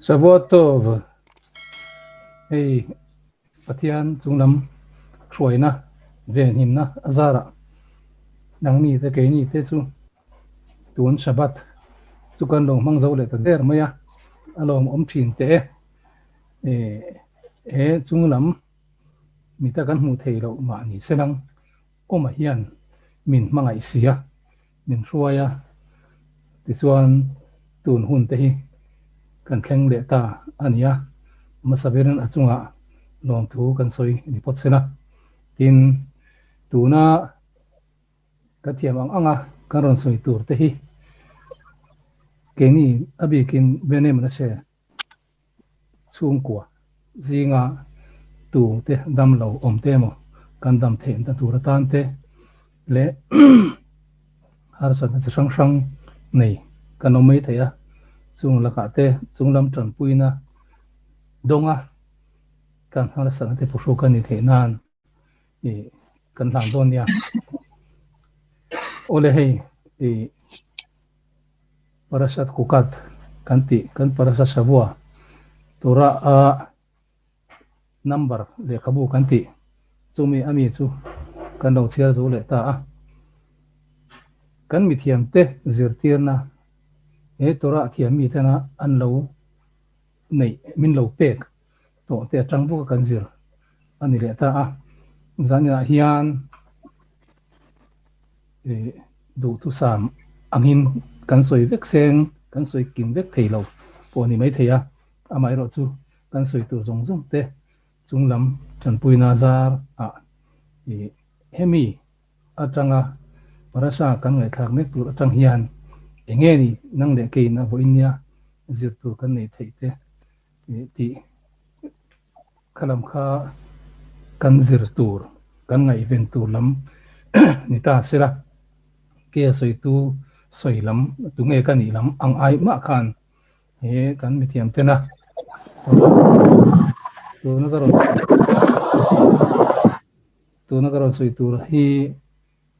Shavua Tov, Hei Pathian chunglam hruaina venhimna a zarah nangni te keini te chu tun Shabbat chu kan lo hmang zo leh ta der mai a, a lawmawm thin teh e. He chunglam mita kan hmuh theih loh mah ni se lang awmah hian min hmangaih si a, min hruai a, tichuan tun hun te hi kan thleng leh ta a ni a, hmasa berin a chungah lawmthu kan sawi ni phawt se la. Tin, tuna ka thiam ang anga kan rawn sawi tur te hi keini a bikin Bnei Menashe Chhungkua zinga tu te dam lo awm te emaw kan dam theihna tur atan te leh harsatna chi hrang hrang nei kan awm mai thei a, chung lakah te chung lam tanpuina dawnga kan harsatna te phuhruk a ni theih nan ih kan hlan dawn nia. Awle hei ih. Parashat Chukat kan tih kan Parashat Shavua Torah a number lehkhabu kan tih chumi a mi chu kan lo chhiar zo leh ta a. Kan mithiamte zirtirna he Torah thiam mi tena an lo neih min lo pek tawh te atang bawka kan zir a ni leh ta a. Zaninah hian Duhthusam angin kan sawi vek seng, kan sawi kim vek thei lo pawh a ni maithei a, amaherawh chu kan sawi tur zawng zawng te chung lam tanpuina zar ah hemi atanga parasha kan ngaihthlak mek tur atang hian enge ni nang leh keiin a vawiin nia zir tur kan nei theih te tih Kha lam kha kan zir tur, kan ngaihven tur lam ni ta se la, ke a sawitu sawi lam tunge ka nih lam ang ai mah khan he kan mithiam tena tuna ka rawn tuna ka rawn sawi tur hi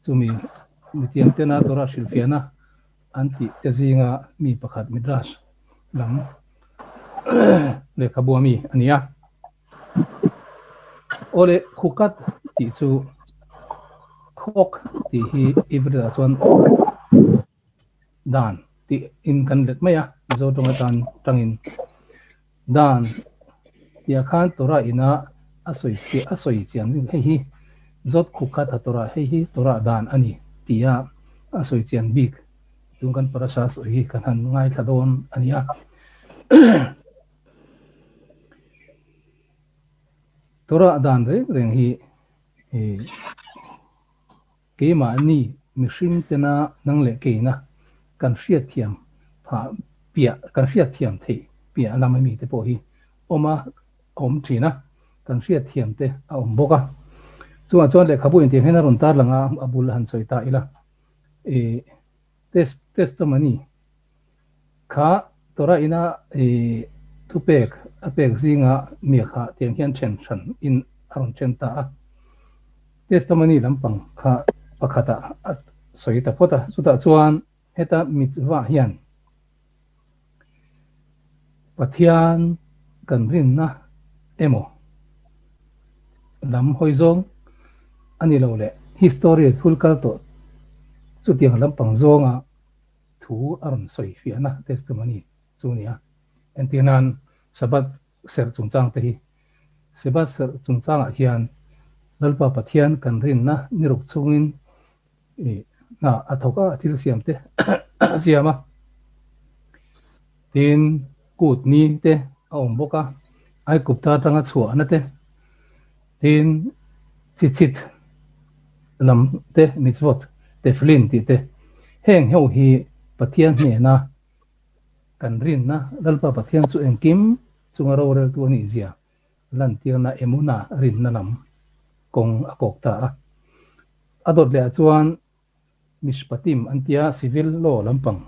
chumi mithiam tena Torah hrilhfiahna an tih te zinga mi pakhat Midrash lam lehkhabu ami a ni a. Awle Chukat tih chu Chok tih hi Ivrit ah chuan dan tih in kan let mai a, Mizo tawng atan tangin dan tih ah khan Torah ina a sawi chiah a sawi chian ding hei hi Zot Chukat a Torah hei hi Torah dan a ni tih a a sawi chian bik tun kan parasha sawi hi kan han ngaithla dawn a ni a. Torah dan reng reng hi Keimahni mihring tena nang leh keina kan hriatthiam phah piah, kan hriatthiam theih piah lama mite pawh hi awm a awm thin a, kan hriatthiam te a awm bawk a. Chungah chuan lehkhabu intiang hian a rawn tar lang a, a bul a han sawi ta ila. Ih testimony kha Torah ina ih thupek a pek zinga mi kha tiang hian then hran in a rawn then ta a. Testimony lampang kha pakhatah a sawi ta phawt a, chutah chuan heta mitzvah hian Pathian kan rinna emaw lam hawi zawng a ni lo leh history thul kal tawh chutiang lampang zawnga thu a rawn sawi fiahna testimony chu a ni a. Entir nan Sabbath serh chungchang te hi Sabbath serh chungchangah hian Lalpa Pathian kan rinna ni ruk chungin hna a thawk a, a thil siam te a siam a. Tin, kut ni te a awm bawk a, Aigupta atanga chhuahna te, tin, chichit lam te, mitzvot, tefillin tih te, heng ho hi Pathian hnena kan rinna Lalpa Pathian chu engkim chunga roreltu a nih zia lantirna Emuna rinna lam kawng a kawk ta a. A dawt leh ah chuan Mishpatim an tia civil law lampang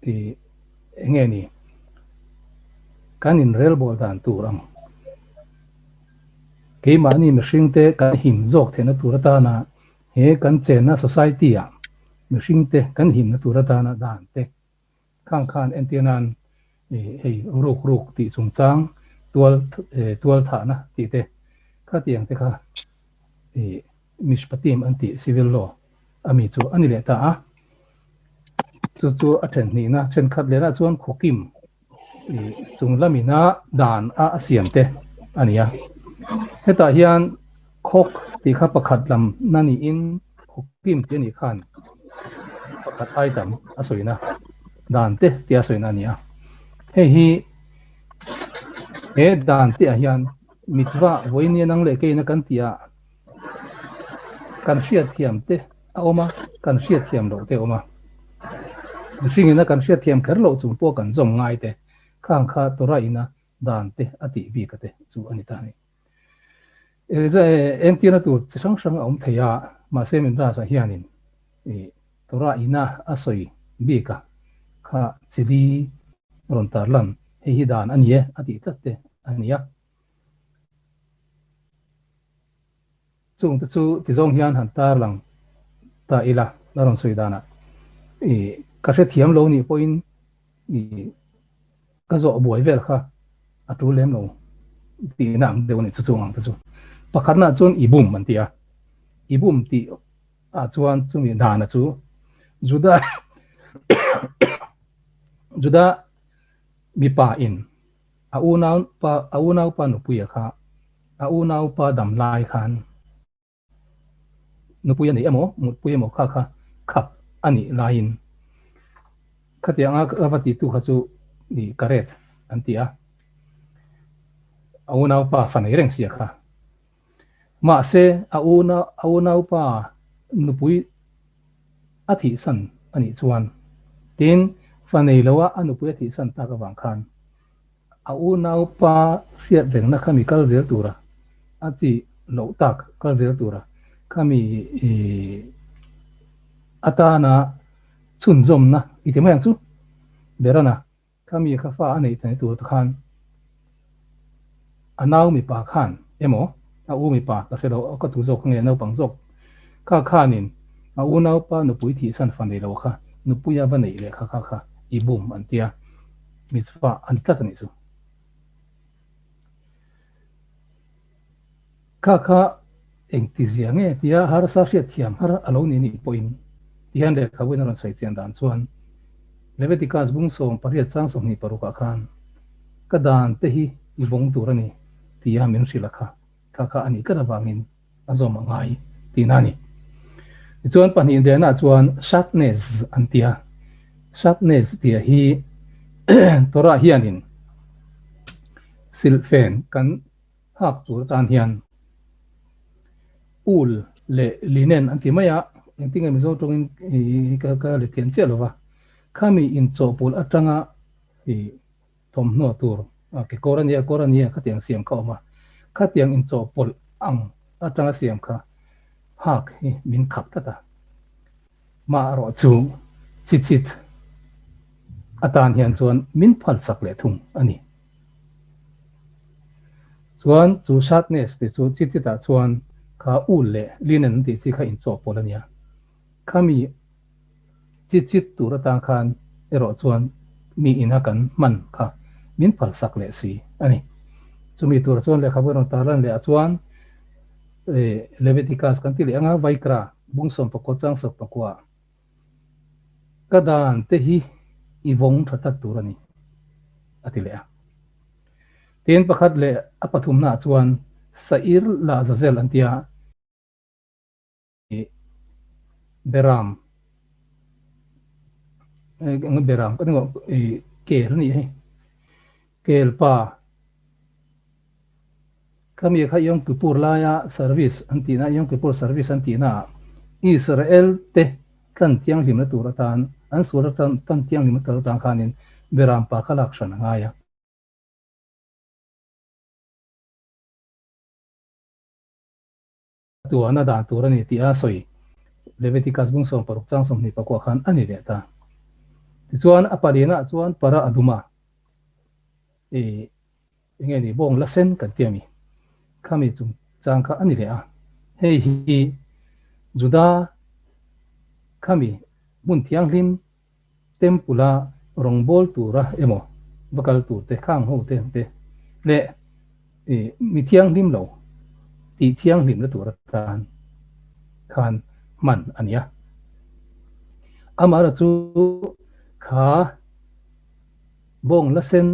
ih enge ni kan inrelbawl dan tur ang keimahni mihringte kan him zawk theihna tur atana he kan chenna society ah mihringte kan himna tur atana dan te khang khan entir nan. Hei ruk ruk tih chungchang tual tual thahna tih te khatiang te kha Mishpatim an tih civil law a mi chu a ni leh ta a. Chu chu a then hnihna thenkhat lehna chuan Khukim chung lamina dan a a siam te a ni a. Hetah hian khawk tih kha pakhat lam na niin Khukim tih a nih khan pakhat ai tam a sawina dan te tih a sawina a ni a. Hei hi he dan te ah hian mitzvah vawinia nang leh keina kan tih ah kan hriatthiam te a awm a, kan hriatthiam loh te a awm a. Mihringin a kan hriatthiam kher loh chung pawh kan zawm ngai te khang kha Torah ina dan te a tih bik a te chu a ni ta a ni. Entirna tur chi hrang hrang a awm thei a, mahse Midrash ah hianin Torah ina a sawi bik a kha chili rawn tarlan hei hi dan a ni e a tih tlat te a ni a. Chung te chu tizawng hian han tarlang ta ila a rawn sawi danah ka hrethiam lo nih pawhin ka zawh buai vel kha a tul lem lo tihna ang deuh a ni chu chung ang te chu. Pakhatnaah chuan i bum an ti a, i bum tih ah chuan chumi dana chu Juda Juda mipa in a unau pa a unaupa nupuia kha a unaupa dam lai khan Nupui a nei emaw, mutpui emaw kha kha khap a nih laiin khatianga a va titu kha chu i karet an ti a, a unaupa fa nei reng sia kha. Mahse, a una a unaupa nupui a thihsan a nih chuan tin fa nei loa a nupui a thihsan tak avang khan A unaupa hriat rengna kha mi kal zel tura a chi loh tak kal zel tura kha mi atana chhunzawmna i ti mai ang chu Berana kha mi kha fa a neih theih tur te khan a nau mipa khan emaw a u mipa ka hre lo ka tu zawk nge naupang zawk kha khanin a unaupa nupui thihsan fa nei lo kha nupui a va neih leh kha kha kha i bum an tia. Mitzvah a ni tlat a nih chu. Kha kha engti zia nge tia harsa hriatthiam har a lo ni nih pawhin tihian lehkhabuin a rawn sawi chian dan chuan Leviticus bung 18 chang 26 ah khan ka dan te hi i vawng tur a ni tia min hrilh a kha kha kha a nih tlat avangin a zawm a ngai tihna a ni. Tichuan pahnih dehna chuan Shatnez an ti a, Shatnez tih hi Torah hianin silhfen kan hak tur atan hian ul leh linen an ti mai a, engtinge Mizo tawngin ka let thiam chiah lova, khami inchawhpawlh atanga Thawmhnaw tur kekawr a nia, kawr a nia khatiang siam kha a awm a, khatiang inchawhpawlh ang atanga siam kha hak hi min khap tlat a. Mah erawh chu chi chit atan hian chuan min phal chak leh thung a ni. Chuan chu shatnez tih chu chi chitah chuan kha ul leh linen an tih chi kha inchawhpawlh a nia. Khami chi chit tur atan khan erawh chuan mi ina kan hman kha min phalsak leh si a ni. Chumi tur chuan lehkhabu rawn tarlan leh ah chuan Leviticus kan ti leh anga Vaikra bung 19 chang 19 ah ka dan te hi i vawng tha tlat tur a ni a ti leh a. Tin pakhat leh a pathumna ah chuan Sair la Zazel an ti a. Beram Beram ka ning kel a nih hei kel pa khami kha Yom Kippur laia service an tihna Yom Kippur service an tihna ah Israel te tlan thianghlimna tur atan an sual atan tlan thianghlimna tur atan khanin Beram pa kha lak hran a ngai a. Tuahna dan tur a ni tih a sawi Leviticus bung 16 chang 29 khan a ni leh ta. Tichuan a palinah chuan para a dum a, i enge ni bawng la sen kan ti a mi, khami chungchang kha a ni leh a. Hei hi Juda khami hmun thianghlim Temple-a rawngbâwl tura emaw, va kal tur te, khang ho te te leh mi thianghlim lo tih thianghlimna tur atan khan hman a ni a. Amaherawhchu chu kha bawng la sen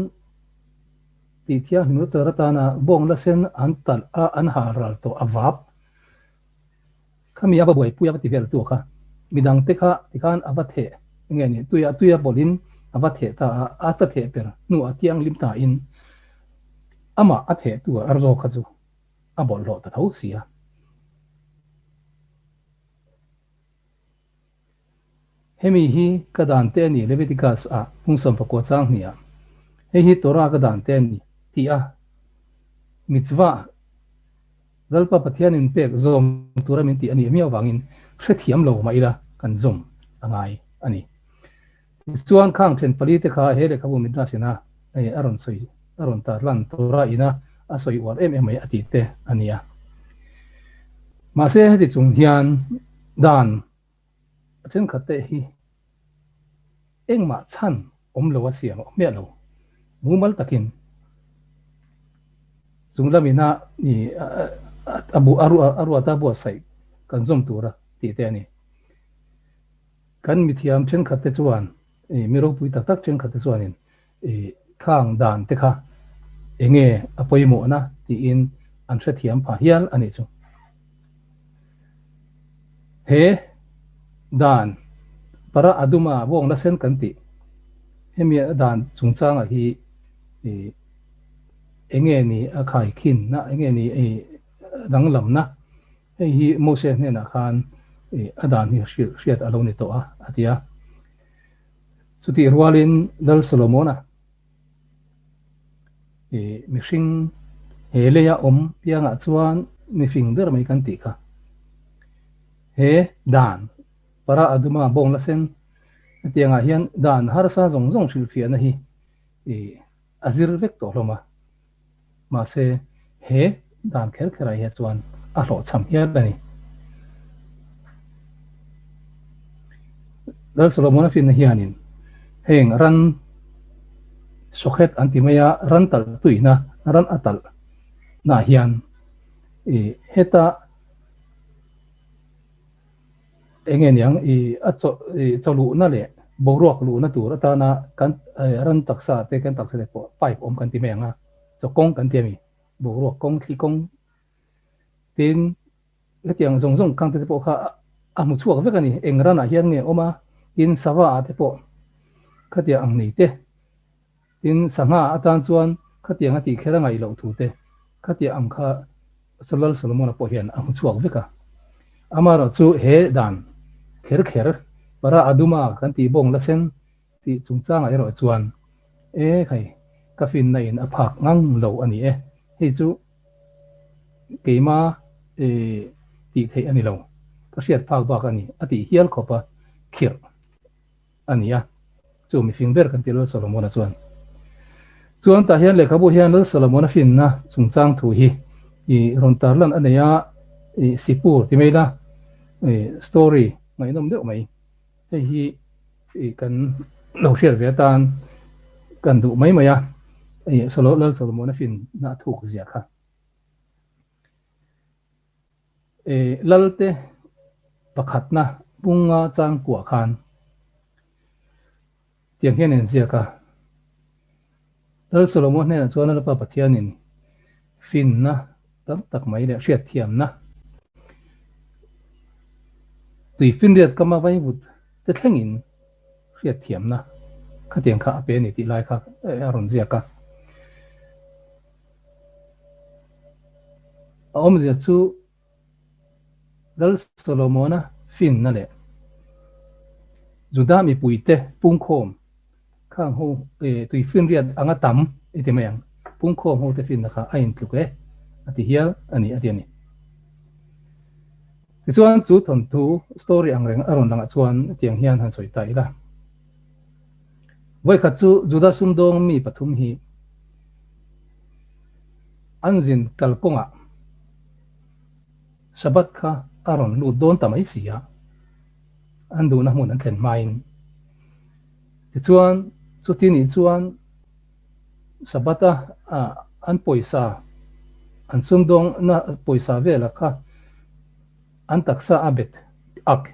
tih thianghlimna tur atana bawng la sen an talh a, an hal ral tawh a vap. Khami a va buaipui a va ti vel tu kha midang te kha tikhan a va theh nge ni tuia tuia bawlhin a va theh ta a, a va theh per hnu a thianghlim ta in amah a theh tu a zawk kha chu a bawlhhlawh ta tho si a. Hemi hi ka dan te a ni Leviticus ah phung 19 chang hnih ah hei hi Torah ka dan te a ni tih a mitzvah Lalpa Pathianin pek zawm tura min tih a nih miau vangin hrethiam lo mah ila kan zawm a ngai a ni. Tichuan khang then pali te kha he lehkhabu Midrash ina a rawn sawi a rawn tarlan Torah ina a sawi uar em em mai a tih te a ni a. Mahse heti chung hian dan a thenkhat te hi engmah chhan awm lo a siam a awm miah lo. Mumal takin chung lamina a ruata buatsaih kan zawm tura tih te a ni. Kan mithiam thenkhat te chuan mi ropui tak tak thenkhat te chuanin khang dan te kha enge a pawimawhna tiin an hrethiam phah hial a nih chu. He dan para aduma bawng la sen kan tih hemi a dan chungchanga hi enge ni a khaikhin na enge ni danglamna Hei hi Mose hnenah khan a dan hi hriat a lo ni tawh a, a ti a. Chutih rualin Lal Solomona mihring he leia awm piangah chuan mifing ber mai kan tih kha. He dan para aduma bawng la sen hetiangah hian dan harsa zawng zawng hrilhfiahna hi a zir vek tawh hlawm a. Mahse, he dan kher kherah hian chuan a hlawhchham hial a ni. Lal Solomona finna hianin heng ran sawkhet an ti mai a, ran talh tuihna, ran a talh naah hian heta Eng nge niang i a chaw i chaw luhna leh boruak luhna tur atana kan ran taksa te kan taksa te pawh pipe awm kan ti mai ang a, chaw kawng kan ti a mi, boruak kawng, thli kawng tin hetiang zawng zawng kang te te pawh kha a hmu chhuak vek a ni. Eng ranah hian nge awm a, tin sava ah te pawh khatiang ang nei te, tin sangha atan chuan khatiang a tih kher a ngaih loh thu te khatiang ang kha Solal Solomona pawh hian a hmu chhuak vek a. Amaherawh chu he dan kher kher para aduma kan tih bawng la sen tih chungchangah erawh chuan e khai ka finna in a phak ngang lo a ni e, hei chu keima tih theih a ni lo, ka hriat phak bak a ni a tih hial khawp a khirh a ni a, chu mifing ber kan ti Lal Solomona chuan. Chuan tah hian lehkhabu hian Lal Solomona finna chungchang thu hi i rawn tarlan a nei a, i sipur ti mai la, i story ngaihnawm deuh mai. Hei hi i kan lo hriat ve atan kan duh mai mai a, i Lal Solomona finna a thuk zia kha. Lalte pakhatna bunga chang kuah khan tiang hian in ziak a, Lal Solomon hnenah chuan Lalpa Pathianin finna tam tak mai leh hriatthiamna tui finriat kama vaivut te thlengin hriatthiamna khatiang kha a pe a ni tih lai kha a rawn ziak a. A awmzia chu Lal Solomona finna leh Juda mipuite pungkhawm khang ho tui finriat anga tam i ti mai ang, pungkhawm hote finna kha a intluk e a ti hial a ni a ti a ni. Tichuan chu thawnthu story ang reng a rawn langah chuan tiang hian han sawi ta ila. Vawikhat chu Juda sumdawng mi pathum hi an zin kalkawngah Sabbath kha a rawn lut dawn ta mai si a, an duhna hmun an thlen hmain. Tichuan, chuti nih chuan Sabbath a an pawisa an sumdawng na pawisa vela kha an taksa a bet ak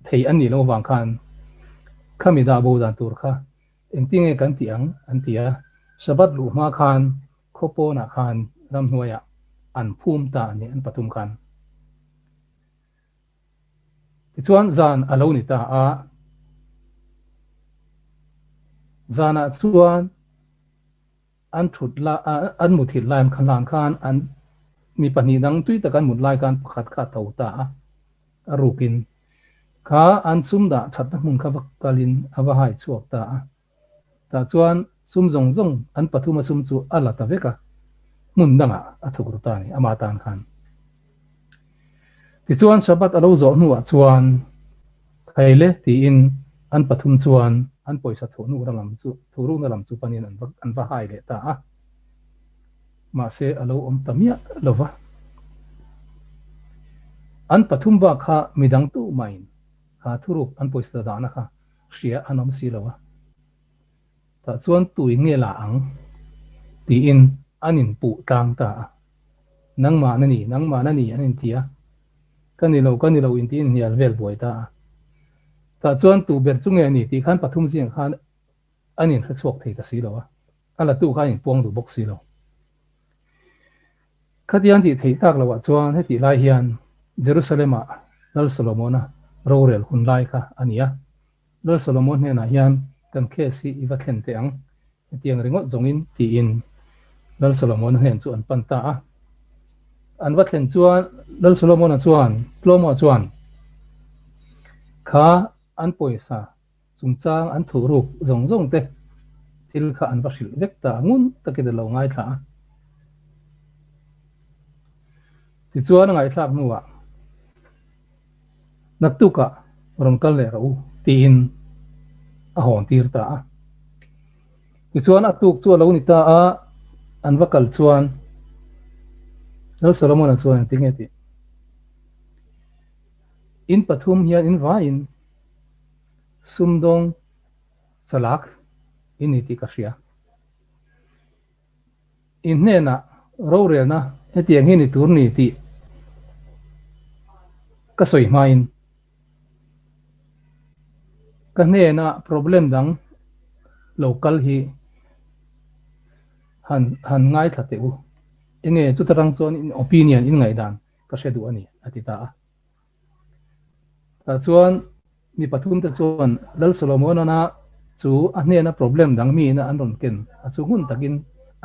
thei an nih loh avang khan khami dah bo dan tur kha engtinge kan tih ang an ti a, Sabbath luh hma khan khaw pawnah khan ramhnuaiah an phum ta a ni an pathum khan. Tichuan zan a lo ni ta a, zanah chuan an thut la an muthilh lai hlan khan an mi pahnih dang tui taka an mut lai khan pakhat kha a tho ta a, a rukin kha an sum dah thatna hmun kha va kalin a va hai chhuak ta a. Tah chuan sum zawng zawng an pathuma sum chu a la ta vek a, hmun dangah a thuk ru ta a ni ama tan khan. Tichuan Shabbat a lo zawh hnuah chuan Khaile tiin an pathum chuan an pawisa thuhnukna lam chu thuhrukna lam chu panin an va an va hai leh ta a. Mahse a lo awm ta miah lo va. An pathum bak kha midang tuhmain kha thuruk an pawisa dahna kha hria an awm si lo a, tah chuan tui nge la ang? tiin an inpuh tlang ta a. Nangmah na ni, nangmah na ni an inti a, ka ni lo, ka ni lo inti inhnial vel buai ta a. Tah chuan tu ber chu nge a ni tih khan pathum zingah khan an inhre chhuak thei ta si lo a, a la tu kha an inpuang duh bawk si lo. Khatiang tih theih tak loah chuan hetih lai hian Jerusalem-ah Lal Solomona rorel hun lai kha a ni a. Lal Solomon hnenah hian kan case hi i va thlen teh ang, hetiang ringawt zawngin tiin Lal Solomona hnen chu an pan ta a. An va thlen chuan Lal Solomona chuan Tlomo chuan kha an pawisa chungchang an thuhruk zawng zawng te thil kha an va hrilh vek ta a, ngun takin a lo ngaithla a. Tichuan a ngaihthlak hnuah naktukah rawn kal leh rawh u tiin a hawn tir ta a. Tichuan a tuk chu a lo ni ta a, an va kal chuan Lal Solomon-a chuan engtin nge tih? In pathum hian in vaiin Sumdawng chalak i ni tih ka hria. I hnenah rorelna hetiang hi ni tur ni tih ka sawi hmain ka hnena problem dang lo kal hi han han ngaithla teh u. Enge chuta rang chuan in opinion in ngaihdan ka hre duh a ni a ti ta a. Tah chuan mi pathumte chuan Lal Solomon-a chu a hnena problem dang miin an rawn ken a chu hun takin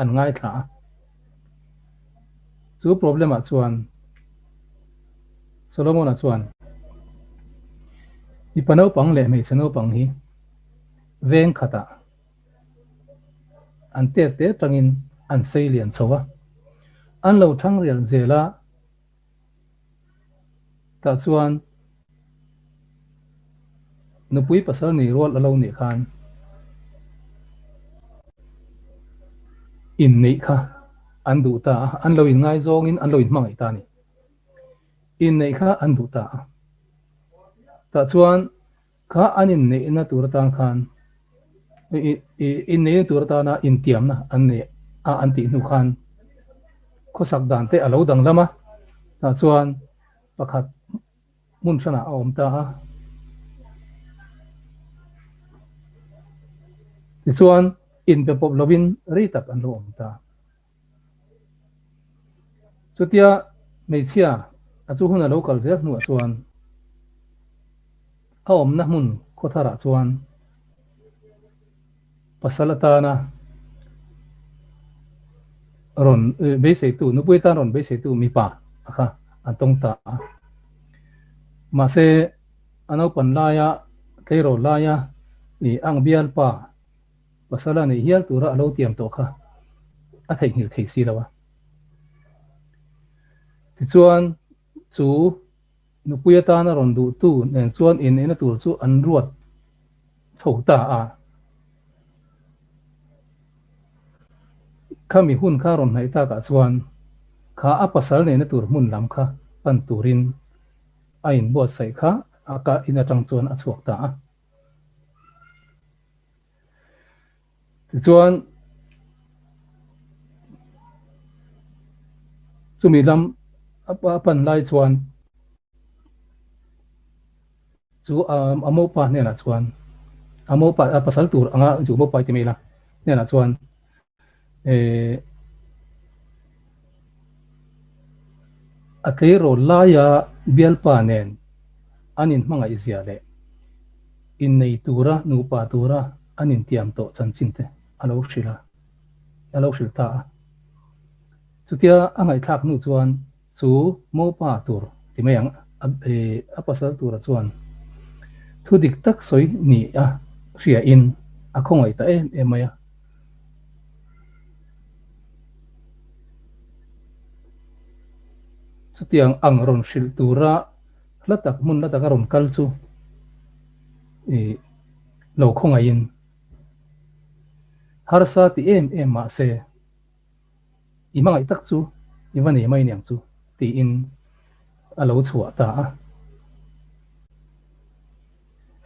an ngaithla a. Chu problem-ah chuan Solomon-a chuan mipa naupang leh hmeichhe naupang hi veng khatah an tet te atangin an sei lian chho a, an lo thang rial zel a. Tah chuan nupui pasal nei rual a lo nih khan inneih kha an duh ta a, an lo inngaizawngin an lo inhmangaih ta a ni. Inneih kha an duh ta a. Tah chuan kha an inneihna tur atan khan inneihna tur atana intiamna an nei a an tih hnu khan khawsak dan te a lo danglam a, tah chuan pakhat hmun hranah a awm ta a. Tichuan inpe pawp lovin rei tak an lo awm ta. Chutia hmeichhia a chu hun a lo kal zel hnuah chuan a awmna hmun khawtharah chuan pasal atana rawn beiseitu, nupui atan rawn beiseitu mipa a kha an tawng ta a. Mahse a naupan laia tleirawl laia ih ang bialpa Pasal a neih hial tura a lo tiam tawh kha a theihnghilh thei si lo a. Tichuan, chu nupui atana rawn duhtu nen chuan inneihna tur chu an ruat chho ta a. Khami hun kha rawn hnaih takah chuan kha a pasal neihna tur hmun lam kha pan turin a inbuatsaih kha a ka in atang chuan a chhuak ta a. Tichuan, Chumi lam a pan lai chuan chu a mopa hnenah chuan a mopa a pasal tur anga chu mopa i ti mai ila hnenah chuan eh a tleirawl laia bialpa nen an inhmangaih zia leh innei tura nupa tura an intiam tawh chanchin te a lo hrilh a, a lo hrilh ta a. Chutia a ngaihthlak hnu chuan chu mopa tur ti mai ang a pasal tura chuan thu dik tak sawi ni a hriain a khawngaih ta em em mai a. Chutiang ang rawn hrilh tura hla tak hmun hla taka rawn kal chu ih lo khawngaihin harsa ti em em mah se i hmangaih tak chu i va nei mai niang chu tiin a lo chhuah ta a.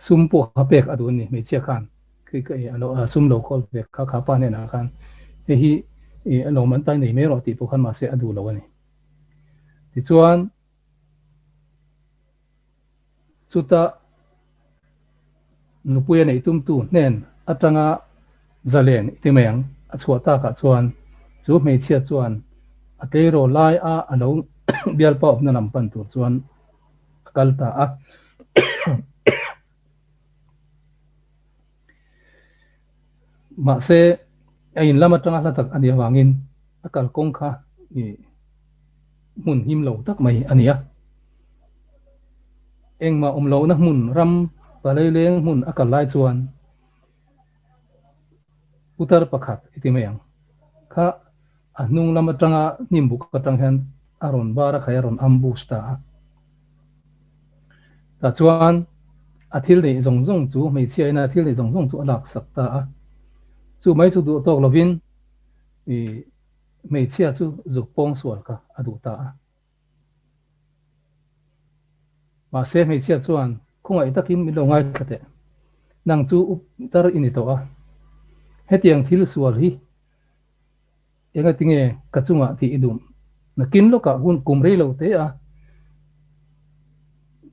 Sum pawh a pek a duh a ni hmeichhia khan sum lo khawl ve kha kha pa hnenah khan hei hi a lawm an tai nei mai rawh tih pawh khan mahse a duh lo a ni. Tichuan chuta nupui a neih tumtu hnen atanga zalen i ti mai ang a chhuah takah chuan chu hmeichhia chuan a tleirawl lai a a lo bialpa awmna lam pan tur chuan a kal ta a. Mahse a in lam atanga hla tak a nih avangin a kalkawng kha hmun him lo tak mai a ni a. Engmah awm lohna hmun ram palaileng hmun a kal lai chuan putar pakhat i ti mai ang kha a hnung lam atanga hnim buk atang hian a rawn bar a khai a rawn ambush ta a. Tah chuan a thil neih zawng zawng chu hmeichhia ina a thil neih zawng zawng chu a lak sak ta a. Chu mai chu duh tawk lovin ih hmeichhia chu zuk pawng sual kha a duh ta a. Mahse hmeichhia chuan khawngaih takin min lo ngaithla teh. Nang chu up tar i ni tawh a. Hetiang thil sual hi Engatinge ka chungah tih i duh? Nakin lawkah hun kum rei lo te a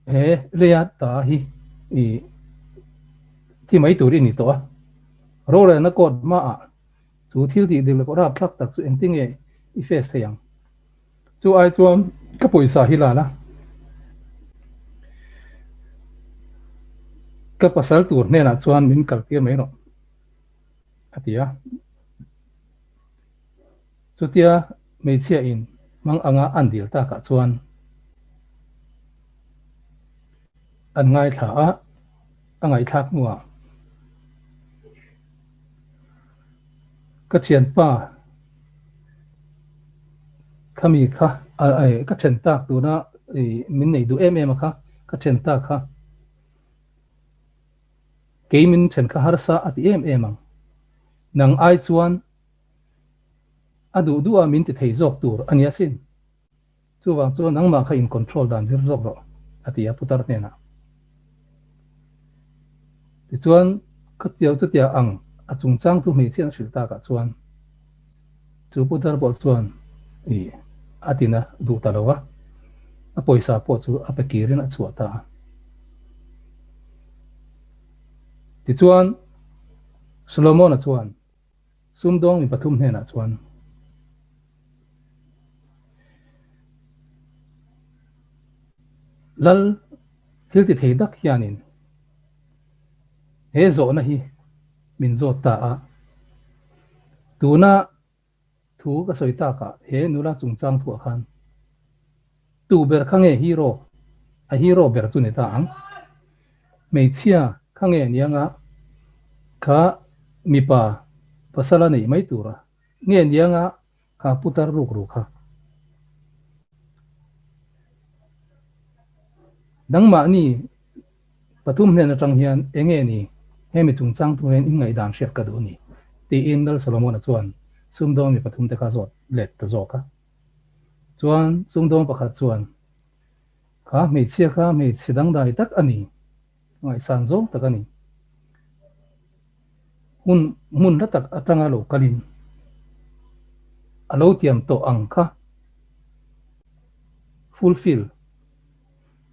he leia ta hi i thi mai tur i ni tawh a. Rorelna court hmaah chu thil tih dik leh rapthlak tak chu engtinge i face thei ang? Chu ai chuan ka pawisa hi la la. Ka pasal tur hnenah chuan min kaltir mai rawh. A ti a. Chutia hmeichhia in hmang anga an dil takah chuan an ngaithla a, a ngaihthlak hnuah ka thianpa khami kha ka then tak tuna min nei duh em em a kha ka then tak kha. Kei min then kha harsa a ti em em ang. Nang ai chuan a duh duh a min ti thei zawk tur a nia sin. Chuvang chuan nangmah kha in control dan zir zawk rawh, a ti a putar hnenah. Tichuan ka tiau chutia ang a chungchang chu hmeichhia an hrilh takah chuan chu putar pawh chuan i a tina duh ta lo a, a pawisa pawh chu a pe kirin a chhuah ta a. Tichuan, Solomona chuan sumdawng mi pathum hnenah chuan, Lal thil ti thei dak hianin he zawhna hi min zawt ta a, tuna Thu ka sawi takah he nula chungchang thuah khan tu ber kha nge hero, a hero ber chu ni ta ang? Hmeichhia kha nge nianga kha mipa pasal a neih mai tura nge nianga kha putar ruk ru kha? Nangmahni Pathum hnen atang hian enge ni hemi chungchang thu hian inngaihdan hriat ka duh a ni, tiin Lal Solomona chuan sumdawng mi pathum te kha zawt let ta zawk a. Chuan sumdawng pakhat chuan, Kha hmeichhia kha hmeichhe dangdai tak a ni, ngaihsan zawng tak a ni. Hmun hmun hla tak atanga lo kalin a lo tiam tawh ang kha. fulfill,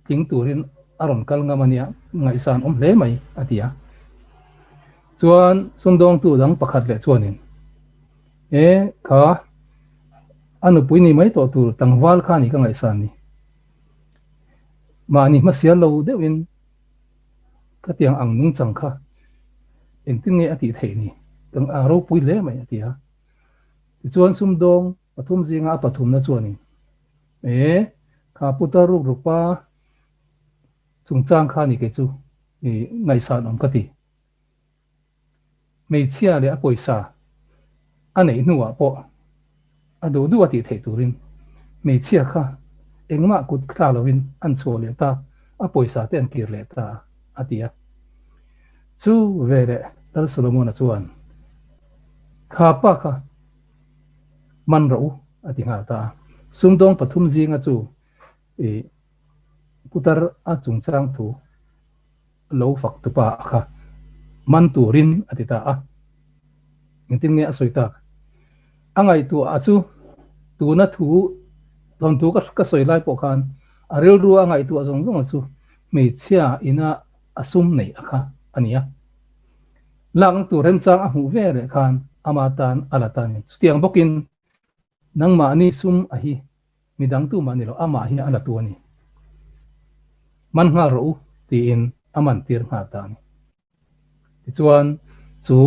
tling turin a rawn kal ngam a nia, ngaihsan awm hle mai, a ti a. Chuan sumdawngtu dang pakhat leh chuanin, E, kha a nupui ni mai tawh tur tlangval kha ni ka ngaihsan ni. Mahni hmasial lo deuhin khatiang ang nungchang kha engtin nge a tih theih ni? Ka ropui hle mai, a ti a. Tichuan sumdawng pathum zinga a pathumna chuanin, E, kha putar ruk ruk pa chungchang kha ni kei chu i ngaihsan awm ka ti. Hmeichhia leh a pawisa a neih hnuah pawh a duh duh a tih theih turin hmeichhia kha engmah kut thla lovin an chhuah leh ta, a pawisa te an kir leh ta a ti a. Chu veleh Lal Solomona chuan, Kha pa kha man rawh u a ti nghal ta a. Sumdawng pathum zinga chu i putar a chungchang thu lo fak tupa a kha man turin a ti ta a. Engtin nge a sawi tak? A ngaihtuah a chu tuna thu thawnthu ka sawi lai pawh khan a rilru a ngaihtuah zawng zawng a chu hmeichhia ina a sum neih a kha a ni a. Lakna tur remchang a hmuh ve leh khan ama tan a la ta a ni. Chutiang bawkin nangmahni sum a hi midang tu mah ni lo amah hi a la tu a ni. Man nghal rawh u tiin a man tir nghal ta a ni. Tichuan chu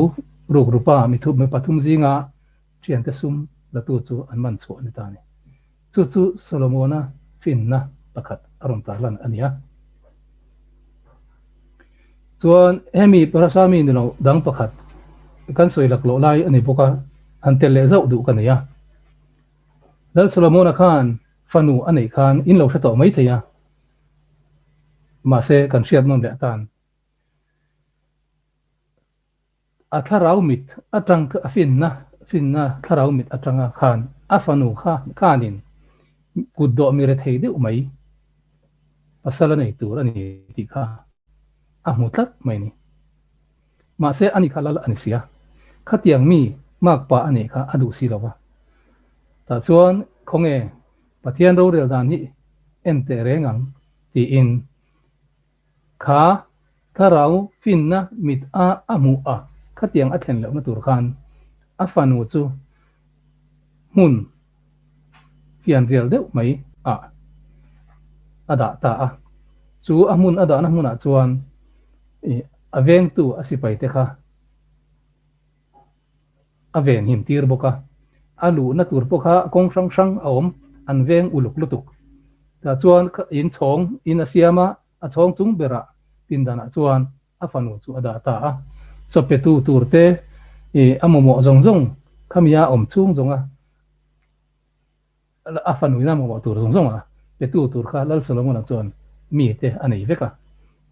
rukrupa mi pathum zinga thiante sum la tu chu an man chhuah a ni ta a ni. Chu chu Solomona finna pakhat a rawn tarlan a ni a. Chuan hemi Parasami ni lo dang pakhat kan sawi lak loh lai a ni bawk a, han tel leh zauh duh ka nei a. Lal Solomona khan fanu a neih khan in lo hre tawh mai thei a, mahse kan hriat nawn leh atan. A thlarau mit atang a finna finna thlarau mit atanga khan a fanu kha khanin kut dawh mi rethei deuh mai pasal a nei tur a ni tih kha a hmu tlat mai ni. Mahse ani kha lal a ni sia. Khatiang mi makpa a neih kha a duh si lo va. Tah chuan khawnge Pathian rorel dan hi en teh reng ang tiin Kha thlarau finna mit a a hmuh a, khatiang a thlen lohna tur khan a fanu chu hmun fianrial deuh mai ah a dah ta a. Chu a hmun a dahna hmunah chuan a vengtu a sipai te kha a ven him tir bawk a, a luhna tur pawh kha kawng hrang hrang a awm, an veng uluk lutuk. Tah chuan in chhawng in a siam a, a chhawng chung berah pindanah chuan a fanu chu a dah ta a, chaw petu tur te ih a mamawh zawng zawng khamia awm chhung zawng a, A fanuina mamawh tur zawng zawng a petu tur kha Lal Solomona chuan mite a nei vek a.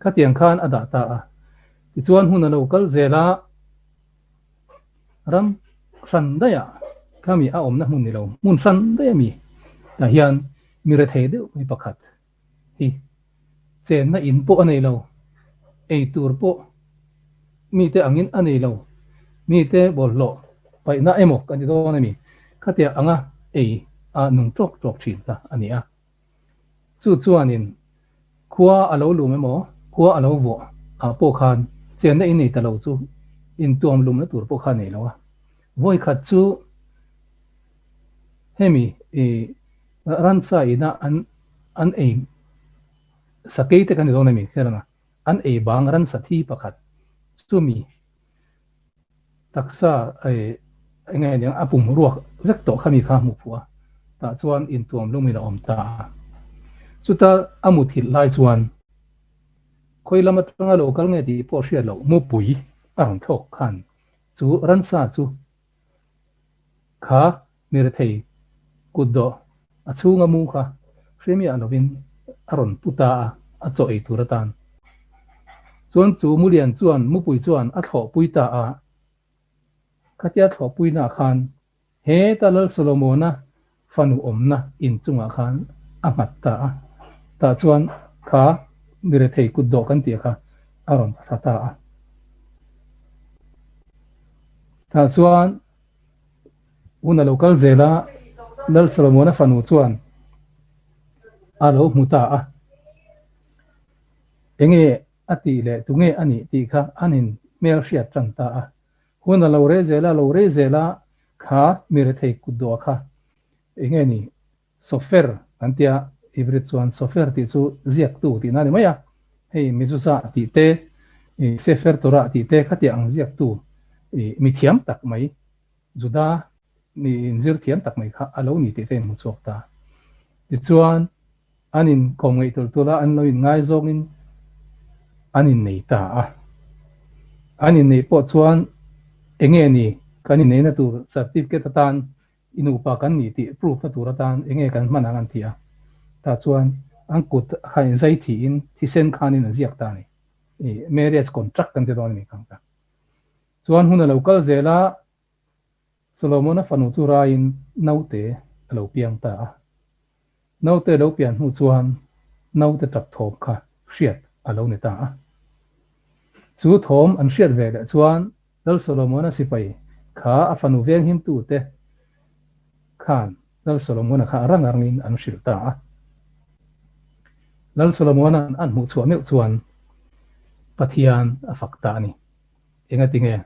Khatiang khan a dah ta a. Tichuan hun a lo kal zel a, ram hran daih ah khami a awmna hmun ni lo, hmun hran daih a mi tah hian mi rethei deuh mai pakhat hi chenna in pawh a nei lo, ei tur pawh mite angin a nei lo, mite bawlhhlawh paihna emaw kan ti dawn a ni, khatiang anga ei a nung tawk tawk thin kha a ni a. Chu chuanin khua a lo lum emaw, khua a lo vawh ah pawh khan chenna in nei ta lo chu intuam lumna tur pawh kha a nei lo a. Vawikhat chu hemi ransa ina an an ei sakei te kan ni dawn a mi kherana an ei bang ransa thi pakhat chumi taksa eng nge niang a pum ruak vek tawh khami kha hmuh phuh a tah chuan intuam lumin a awm ta a chuta a muthilh lai chuan khawi lam atanga lo kal nge tih pawh hriat loh mupui a rawn thlawk khan chu ransa chu Kha mirethei kut dawh a chhunga mu kha hremiah lovin a rawn pu ta a, a chaw ei tur atan. Chuan chu mulian chuan mupui chuan a thlawhpui ta a, khatia thlawhpuina khan heta Lal Solomona fanu awmna in chungah khan a nghat ta a, tah chuan kha mirethei kut dawh kan tih kha a rawn thla ta a. Tah chuan hun a lo kal zel a, Lal Solomona fanu chuan. a lo hmu ta a. Enge a tih leh tunge a nih tih kha an in hmelhriat tan ta a. Hun a lo rei zel a, lo rei zel a, kha mi rethei kut dawh kha enge ni Sofer kan tia, Ibrit chuan Sofer tih chu ziaktu tihna a ni mai a, hei Mezuzah tih te, Sefer Torah tih te khatiang ang ziaktu mi thiam tak mai, Juda mi inzir thiam tak mai kha a lo ni tih te in hmu chhuak ta. Tichuan, an inkawm ngaih tulh tulh a, an lo inngaizawngin an innei ta a. An inneih pawh chuan enge ni kan inneihna tur certificate atan I nupa kan nih tih proof na tur atan enge kan hman ang an ti a, tah chuan an kut kha in zai thiin thisen khanin an ziak ta a ni. I marriage contract kan ti dawn a ni kang ta. Chuan hun a lo kal zel a, Solomona fanu chu raiin naute a lo piang ta a. Naute lo pian hnu chuan naute tap thawm kha hriat a lo ni ta a. Chu thawm an hriat ve leh chuan Lal Solomona sipai kha a fanu venghimtute khan Lal Solomona kha a rang arangin an hrilh ta a. Lal Solomona'n an hmuh chhuah meuh chuan Pathian a fak ta a ni. Engatinge?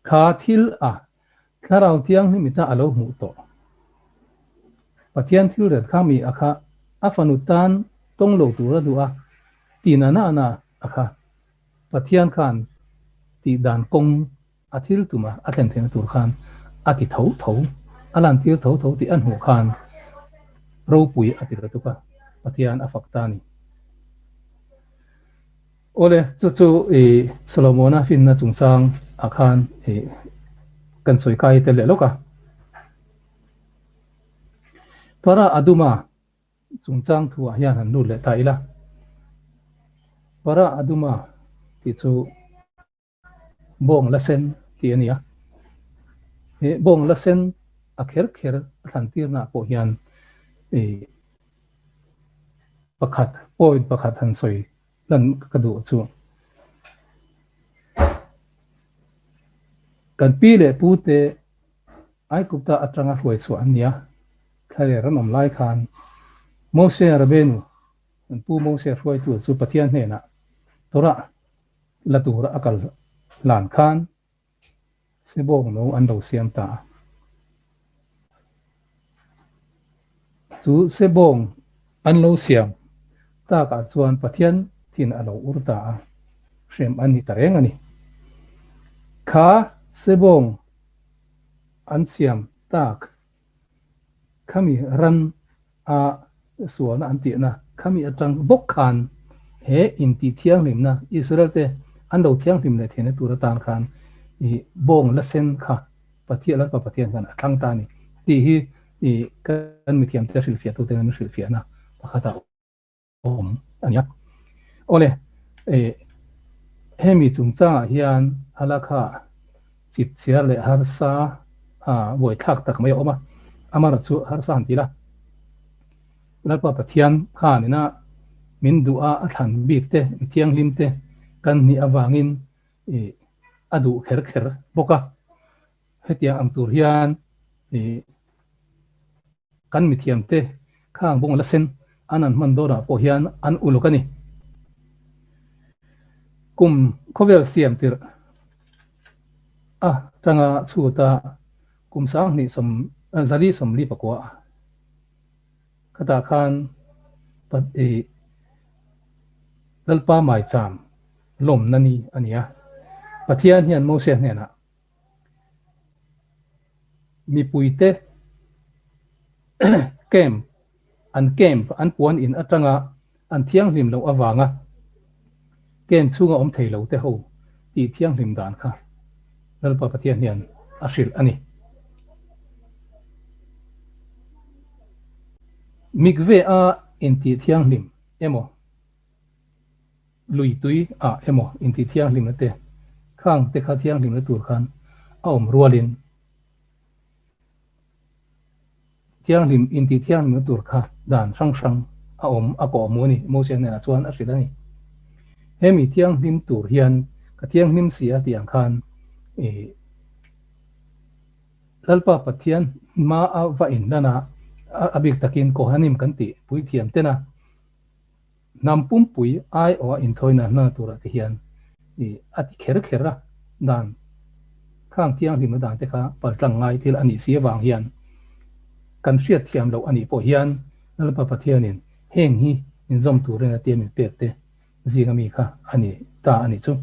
Kha thil a Thlarau Thianghlim ita a lo hmuh tawh. Pathian thil ret kha mi a kha a fanu tan tawng lo tur a duh a, ti na na na a kha. Pathian khan tih dan kawng a thil tum a a thlen theihna tur khan a ti tho tho, a lantir tho tho tih a hmuh khan ropui a ti lutuk a, Pathian a fak ta a ni. Awle, chu chu i Solomona finna chungchang ah khan i kan sawi kai tel leh lawk a. Para Aduma chungchang thu ah hian han lut leh ta ila. Para Aduma tih chu bawng la sen tih a ni a. He bawng la sen a kher kher a thlan tirna ah pawh hian i pakhat point pakhat han sawi lan ka duh chu. Kan pi leh pu te Aigupta atanga hruai chhuah an ni a, thlaler an awm lai khan Mose Rabenu kan pu Mose hruaitu chu Pathian hnenah Torah la tura a kal hlan khan Sebawng no an lo siam ta a. Chu sebawng an lo siam takah chuan Pathian thin a lo ur ta a, hrem an ni ta reng a ni. Kha sebawng an siam tak khami ran a sualna an tihna khami atang bawk khan he intih thianghlimna Israel te an lo thianghlim leh theihna tur atan khan i bawng la sen kha Pathian Lalpa Pathian khan a thlang ta a ni tih hi i kan mithiam te hrilhfiah tute an hrilhfiahna pakhat a awm a nia. Awle, hemi chungchangah hian halakha chip chhiar leh harsa buaithlak tak mai a awm a, amaherawh chu harsa han ti la, Lalpa Pathian khanina min duh a, a thlan bik te, mi thianghlim te kan nih avangin a duh kher kher bawk a, hetiang ang tur hian Kan mithiamte khang bawng la sen an an hman dawnah pawh hian an uluk a ni. Kum khawvel siam tirh a tanga chhuta kum sanghnih sawm zali sawmli pakua khatah khan Lalpa maicham lawmna ni a ni a. Pathian hian Moses hnenah Mipuite camp an camp an puan in atanga an thianghlim loh avanga camp chhunga awm thei lo te ho tih thianghlim dan kha Lalpa Pathian hian a hrilh a ni. Mikve a intih thianghlim emaw Lui tui ah emaw inti thianghlimna te khang te kha thianghlimna tur khan a awm rualin thianghlim inti thianghlimna tur kha dan hrang hrang a awm a kawh mu a ni. Mose hnenah chuan a hrilh a ni. Hemi thianghlim tur hian ka thianghlim si a tih ang khan i Lalpa Pathian hma a va inhlan a, a bik takin Kohanim kan tih puithiam tena. Hnam pumpui aiawha inthawina hna turah te hian a ti kher kher a, dan khang thianghlimna dan te kha paltlang ngai thil a nih si avang hian kan hriat thiam loh a nih pawh hian Lalpa Pathianin heng hi inzawm turin a tia min pek te zinga mi kha a ni ta a nih chu.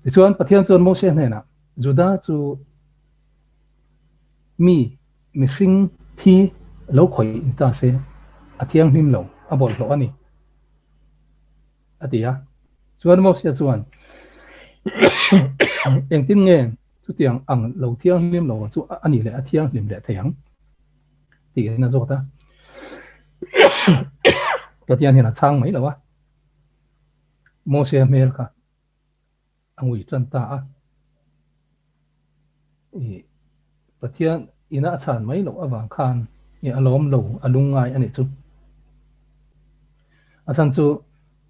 Tichuan Pathian chuan Mose hnenah Juda chu mi mihring thi lo khawih ni ta se a thianghlim lo, a bawlhhlawh a ni, a ti a. Chuan Mosia chuan, Engtin nge chutiang ang lo thianghlim lo chu a nih leh a thianghlim leh thei ang? tiin a zawt a. Pathian hian a chhang mai lo a, Mosia hmel kha a ngui tan ta a. I Pathian ina a chhan mai loh avang khan i a lawm lo, a lungngai a nih chu. A chhan chu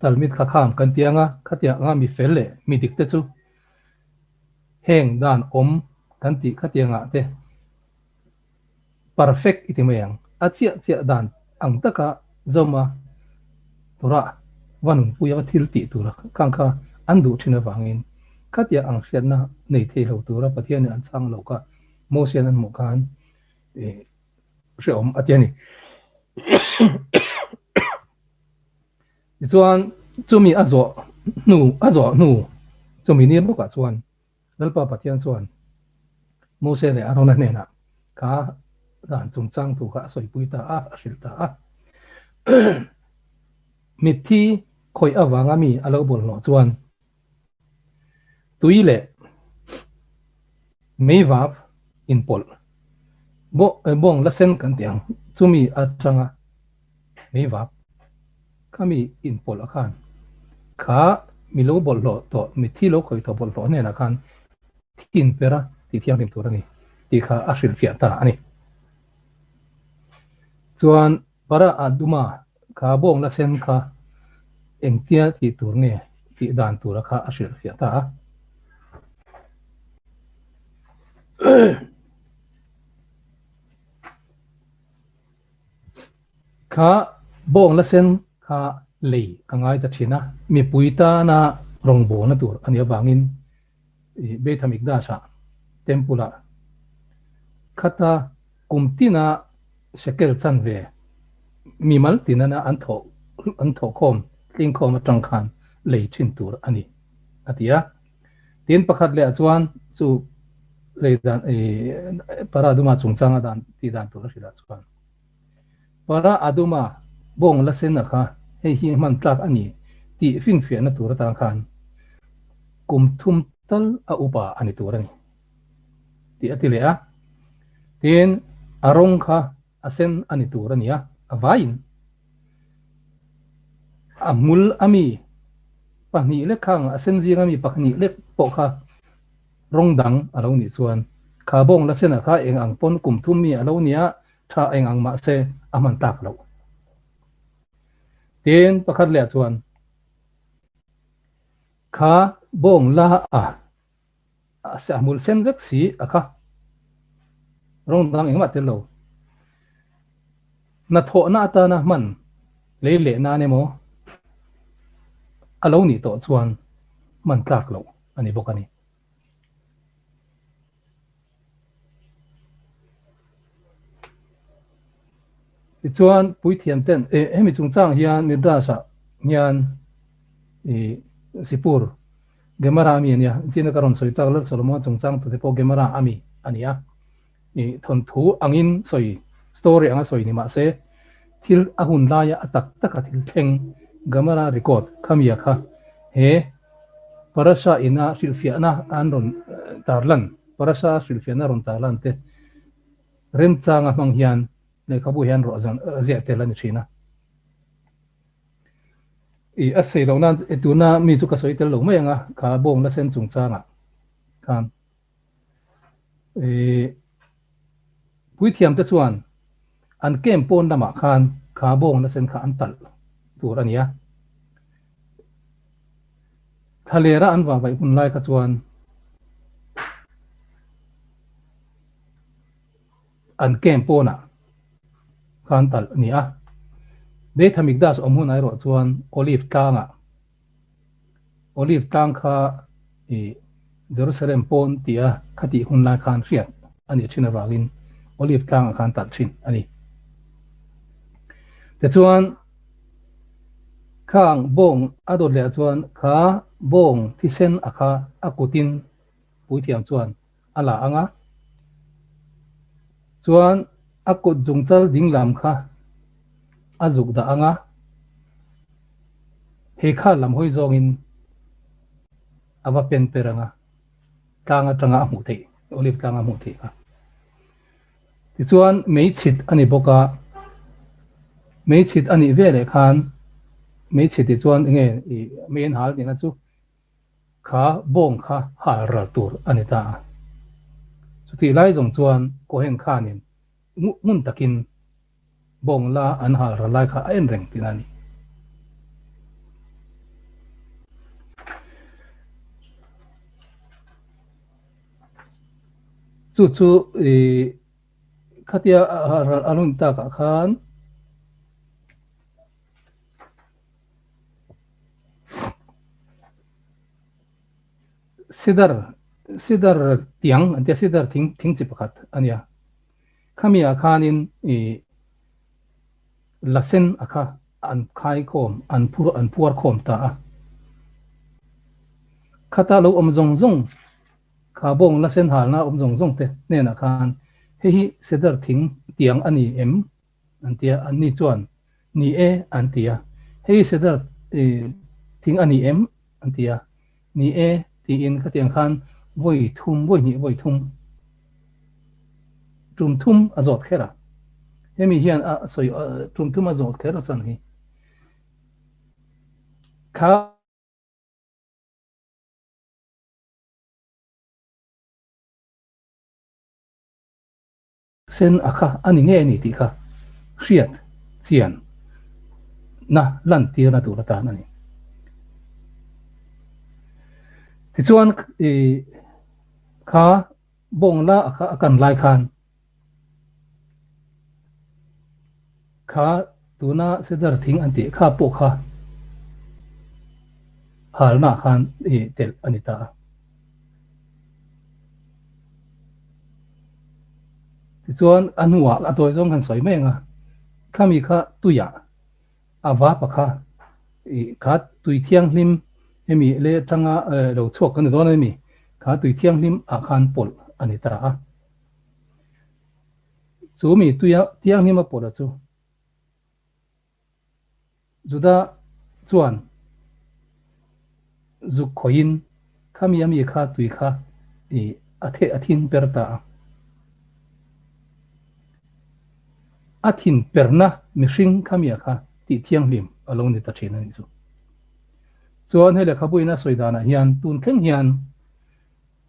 Talmid kha khang kan ti anga, khatiang anga mi fel leh mi dik te chu heng dan awm kan tih khatiangah te perfect i ti mai ang. A chiah chiah dan ang taka zawma tura va nunpui a thil tih tura khang kha an duh thin avangin khatiang ang hriatna nei thei lo tura Pathianin an chhang lo kha Mosian an hmuh khan hrehawm a ti a ni. Tichuan chumi a zawh hnu a zawh hnu chumi ni bawkah chuan Lalpa Pathian chuan Mose leh Arona hnenah kha dan chungchang thu kha a sawipui ta a, a hrilh ta a. Mitthi khawih avanga mi a lo bawlhhlawh chuan tui leh meivap inpawlh bawng la sen kan tih ang chumi atanga meivap Khami inpawlh khan kha mi lo bawlhhlawh tawh, mitthi lo khawih tawh bawlhhlawh hnenah khan thin per a tih thianghlim tur a ni tih kha a hrilhfiah ta a ni. Chuan para Aduma kha bawng la sen kha engtia tih tur nge tih dan tura kha a hrilhfiah ta a. Kha bawng la sen kha lei a ngai ta thin a, mipui tana rawngbawlna tur a nih avangin Beit HaMikdash-ah, Temple-ah, khata kum tina shekel chanve mimal tinana an thawh an thawhkhawm tlingkhawm atang khan lei thin tur a ni, a ti a. Tin pakhat leh ah chuan chu lei dan Para Aduma chungchanga dan tih dan tur a hrilh ah chuan Para Aduma bawng la sen a kha hei hi hman tlak a ni tih finfiahna tur atan khan kum thum tal a upa a ni tur a ni tih a ti leh a. Tin a rawng kha a sen a ni tur a ni a, a vaiin a hmul a mi pahnih lek kha ang a sen zing a mi pahnih lek pawh kha rawng dang a lo nih chuan kha bawng la senah kha eng ang pawn kum thum mi a lo nia tha eng ang mah se a hman tak loh. Tin pakhat leh ah chuan kha bawng la a A hmul sen vek si a kha. Rawng dang engmah tel lo. Hnathawhna atana hman lei leh nan emaw a lo nih tawh chuan hman tlak loh a ni bawk a ni. Tichuan puithiam ten hemi chungchang hian Midrash-ah hian Sipur Gemara ami a nia, china ka rawn sawi tak Lal Solomon chungchang tute pawh Gemara ami a ni a, i thawnthu angin sawi, story anga sawi ni mahse thil a hun laia a tak taka thil thleng Gemara record khamia kha he Parasha ina hrilhfiahna an rawn tarlan, Parasha hrilhfiahna rawn tarlan te remchanga hmang hian lehkhabu hian rawh ziah tel a ni thin a. I a sawi loh nan e tuna mi chu ka sawi tel lo mai ang a, kha bawng la sen chungchangah khan i puithiam te chuan an camp pawn lamah khan kha bawng la sen kha an talh tur a ni a. Thlalera an vahvaih hun lai kha chuan an camp pawnah khan talh a ni a. Beit Hamikdash awm hunah erawh chuan Olive tlangah, Olive tlang kha i Jerusalem pawn tia khatih hun lai khan hriat a nih thin avangin Olive tlangah khan talh thin a ni. Tichuan, khang bawng a dawt leh ah chuan kha bawng thisen a kha a kutin puithiam chuan a la ang a, chuan a kut zungchal dinglam kha a zuk dah ang a, hei kha lam hawi zawngin a va pen per ang a, tlang atanga a hmuh theih, olive tlanga a hmuh theih kha. Tichuan meichhit a ni bawk a, meichhit a nih veleh khan meichhit tih chuan enge ih mei an hal tihna chu Kha bawng kha hal ral tur a ni ta a. Chutih lai zawng chuan Cohen khanin ngun takin bawng la an hal ral lai kha a en reng tihna a ni. Chu chu khatia hal ral a lun takah khan Sidar sidar tiang an tia sidar thing thing chi pakhat a nia. Khami ah khanin ih la sen a kha an khai khawm an phur an phuar khawm ta a. Khata lo awm zawng zawng kha bawng la sen halna awm zawng zawng te hnenah khan hei hi sidar thing tiang a ni em? An ti a, anni chuan, Ni e, an ti a. Hei Cedar thing a ni em? An ti a. Ni e, tiin khatiang khan vawi thum, vawi hnih vawi thum, tum thum a zawt kher a. Hemi hian a sawi tum thum a zawt kher a chan hi. Kha. Sen a kha a ni ngei a ni tih kha hriat chian na lantirna tur atan a ni. Tichuan i kha bawng la a kha a kan lai khan kha tuna cedar thing an tih kha pawh kha halna khan i telh a ni ta a. Tichuan a hnuah a tawi zawng han sawi mai ang a, khami kha tuiah a vapa kha ih kha tui thianghlim hemi le atanga lo chhuak kan ni dawn a ni, kha tui thianghlim ah khan pawlh a ni ta a. Chu mi tuia thianghlim a pawlh a chu Juda chuan zuk khawihin khami a mi kha tui kha ih a theh a thin per ta a. A thin perna mihring khamia kha tih thianghlim a lo ni ta thin a nih chu. Chuan hei lehkhabuin a sawi danah hian tun thleng hian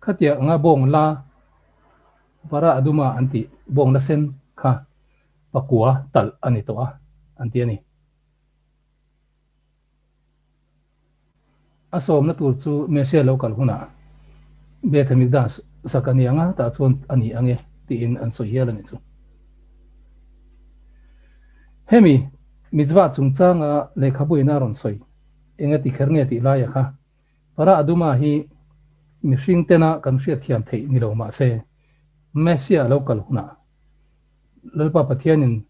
khatiang anga bawng la vara a duma an tih bawng la sen kha pakua talh a ni tawh a, an ti a ni. A sawmna tur chu Messiah lo kal hunah Beth Hamikdash sak a ni ang a, tah chuan a ni ang e tiin an sawi hial a ni chu. Hemi mitzvah chungchanga lehkhabuin a rawn sawi eng a ti kher nge tih laia kha Para Aduma hi mihring tena kan hriatthiam theih ni lo mah se Messiah lo kal hunah Lalpa Pathianin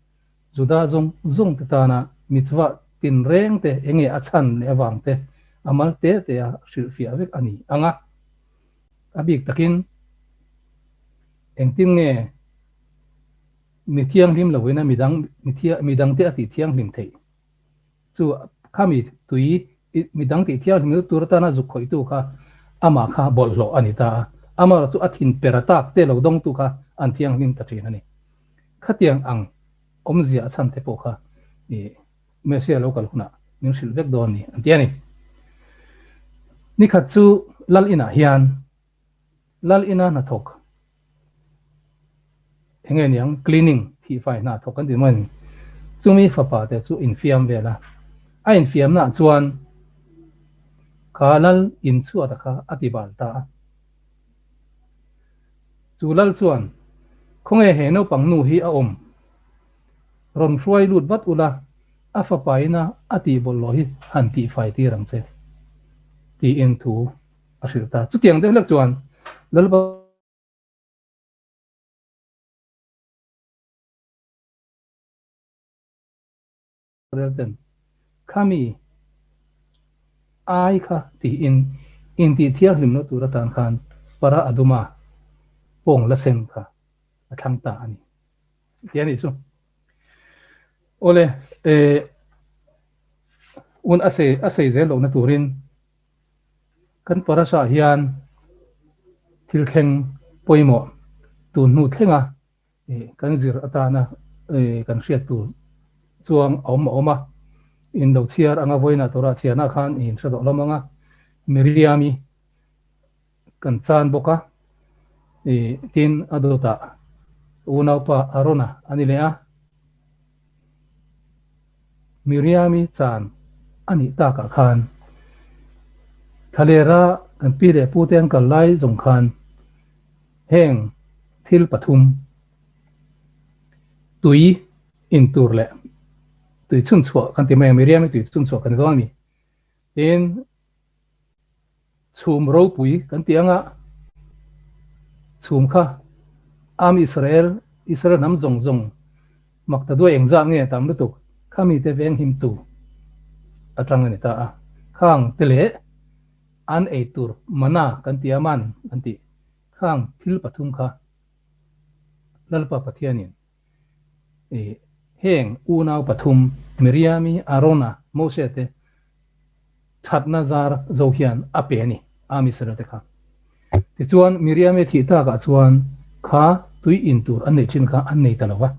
Juda zawng zawng te tana mitzvah tinreng te enge a chhan leh avang te a mal te te a hrilhfiah vek a ni ang a. A bik takin engtin nge mi thianghlim loin a midang midang te a tih thianghlim theih chu khami tui midang tih thianghlim lut tur atana zuk khawihtu kha amah kha bawlhhlawh a ni ta a, amaherawh chu a thin per tak te lo dawngtu kha an thianghlim ta thin a ni. Khatiang ang awmzia a chhan te pawh kha i Messiah lo kal hunah min hrilh vek dawn ni an ti a ni. Nikhat chu Lal inah hian Lal ina hnathawk Enge niang cleaning thihfai hna thawk kan ti mai a ni. Chumi fapa te chu infiam vel a, a infiamnaah chuan kha lal inchhuata kha a ti bal ta a. Chu lal chuan, Khawnge he naupang nu hi a awm? Rawn hruai lut vat ula, A fapa ina a tih bawlhhlawh hi han tihfai tir ang che, tiin thu a hrilh ta. Chutiang deuh hlek chuan Lalpa. Relten, Khami ai kha tiin intih thianghlimna tur atan khan para aduma pawng la sen kha a thlang ta a ni. Ti a nih chu. Awle, eh, un a sei a sei zel lohna turin kan parasha hian thil thleng pawimawh tun hnu thlenga Kan zir atana kan hriat tur chuang a awm a awm a, in lo chhiar anga vawiinah Torah chhiarna khan in hre tawh hlawm anga Miriam-i kan chan bawk a, tin a dawtah unaupa Arona a ni leh a, Miriam-i chan a nih takah khan thlalera kan pi leh pute an kal lai zawng khan Heng thil pathum, tui in tur leh tui chhunchhuah kan ti mai ang, Miriam-i tui chhunchhuah kan ni dawn a ni. Tin, chhum ropui kan ti anga chhum kha Am Israel, Israel hnam zawng zawng mak ta duai engzah nge tam lutuk kha mite veng himtu atang a ni ta a. Khang te leh an ei tur mana kan ti a, man kan tih. Khang thil pathum kha Lalpa Pathianin heng unau pathum Miriami, Arona, Mose te thatna zar zo hian a pe a ni, Am Israel te kha. Tichuan Miriami thih takah chuan kha tui in tur an neih thin kha an nei ta lo va.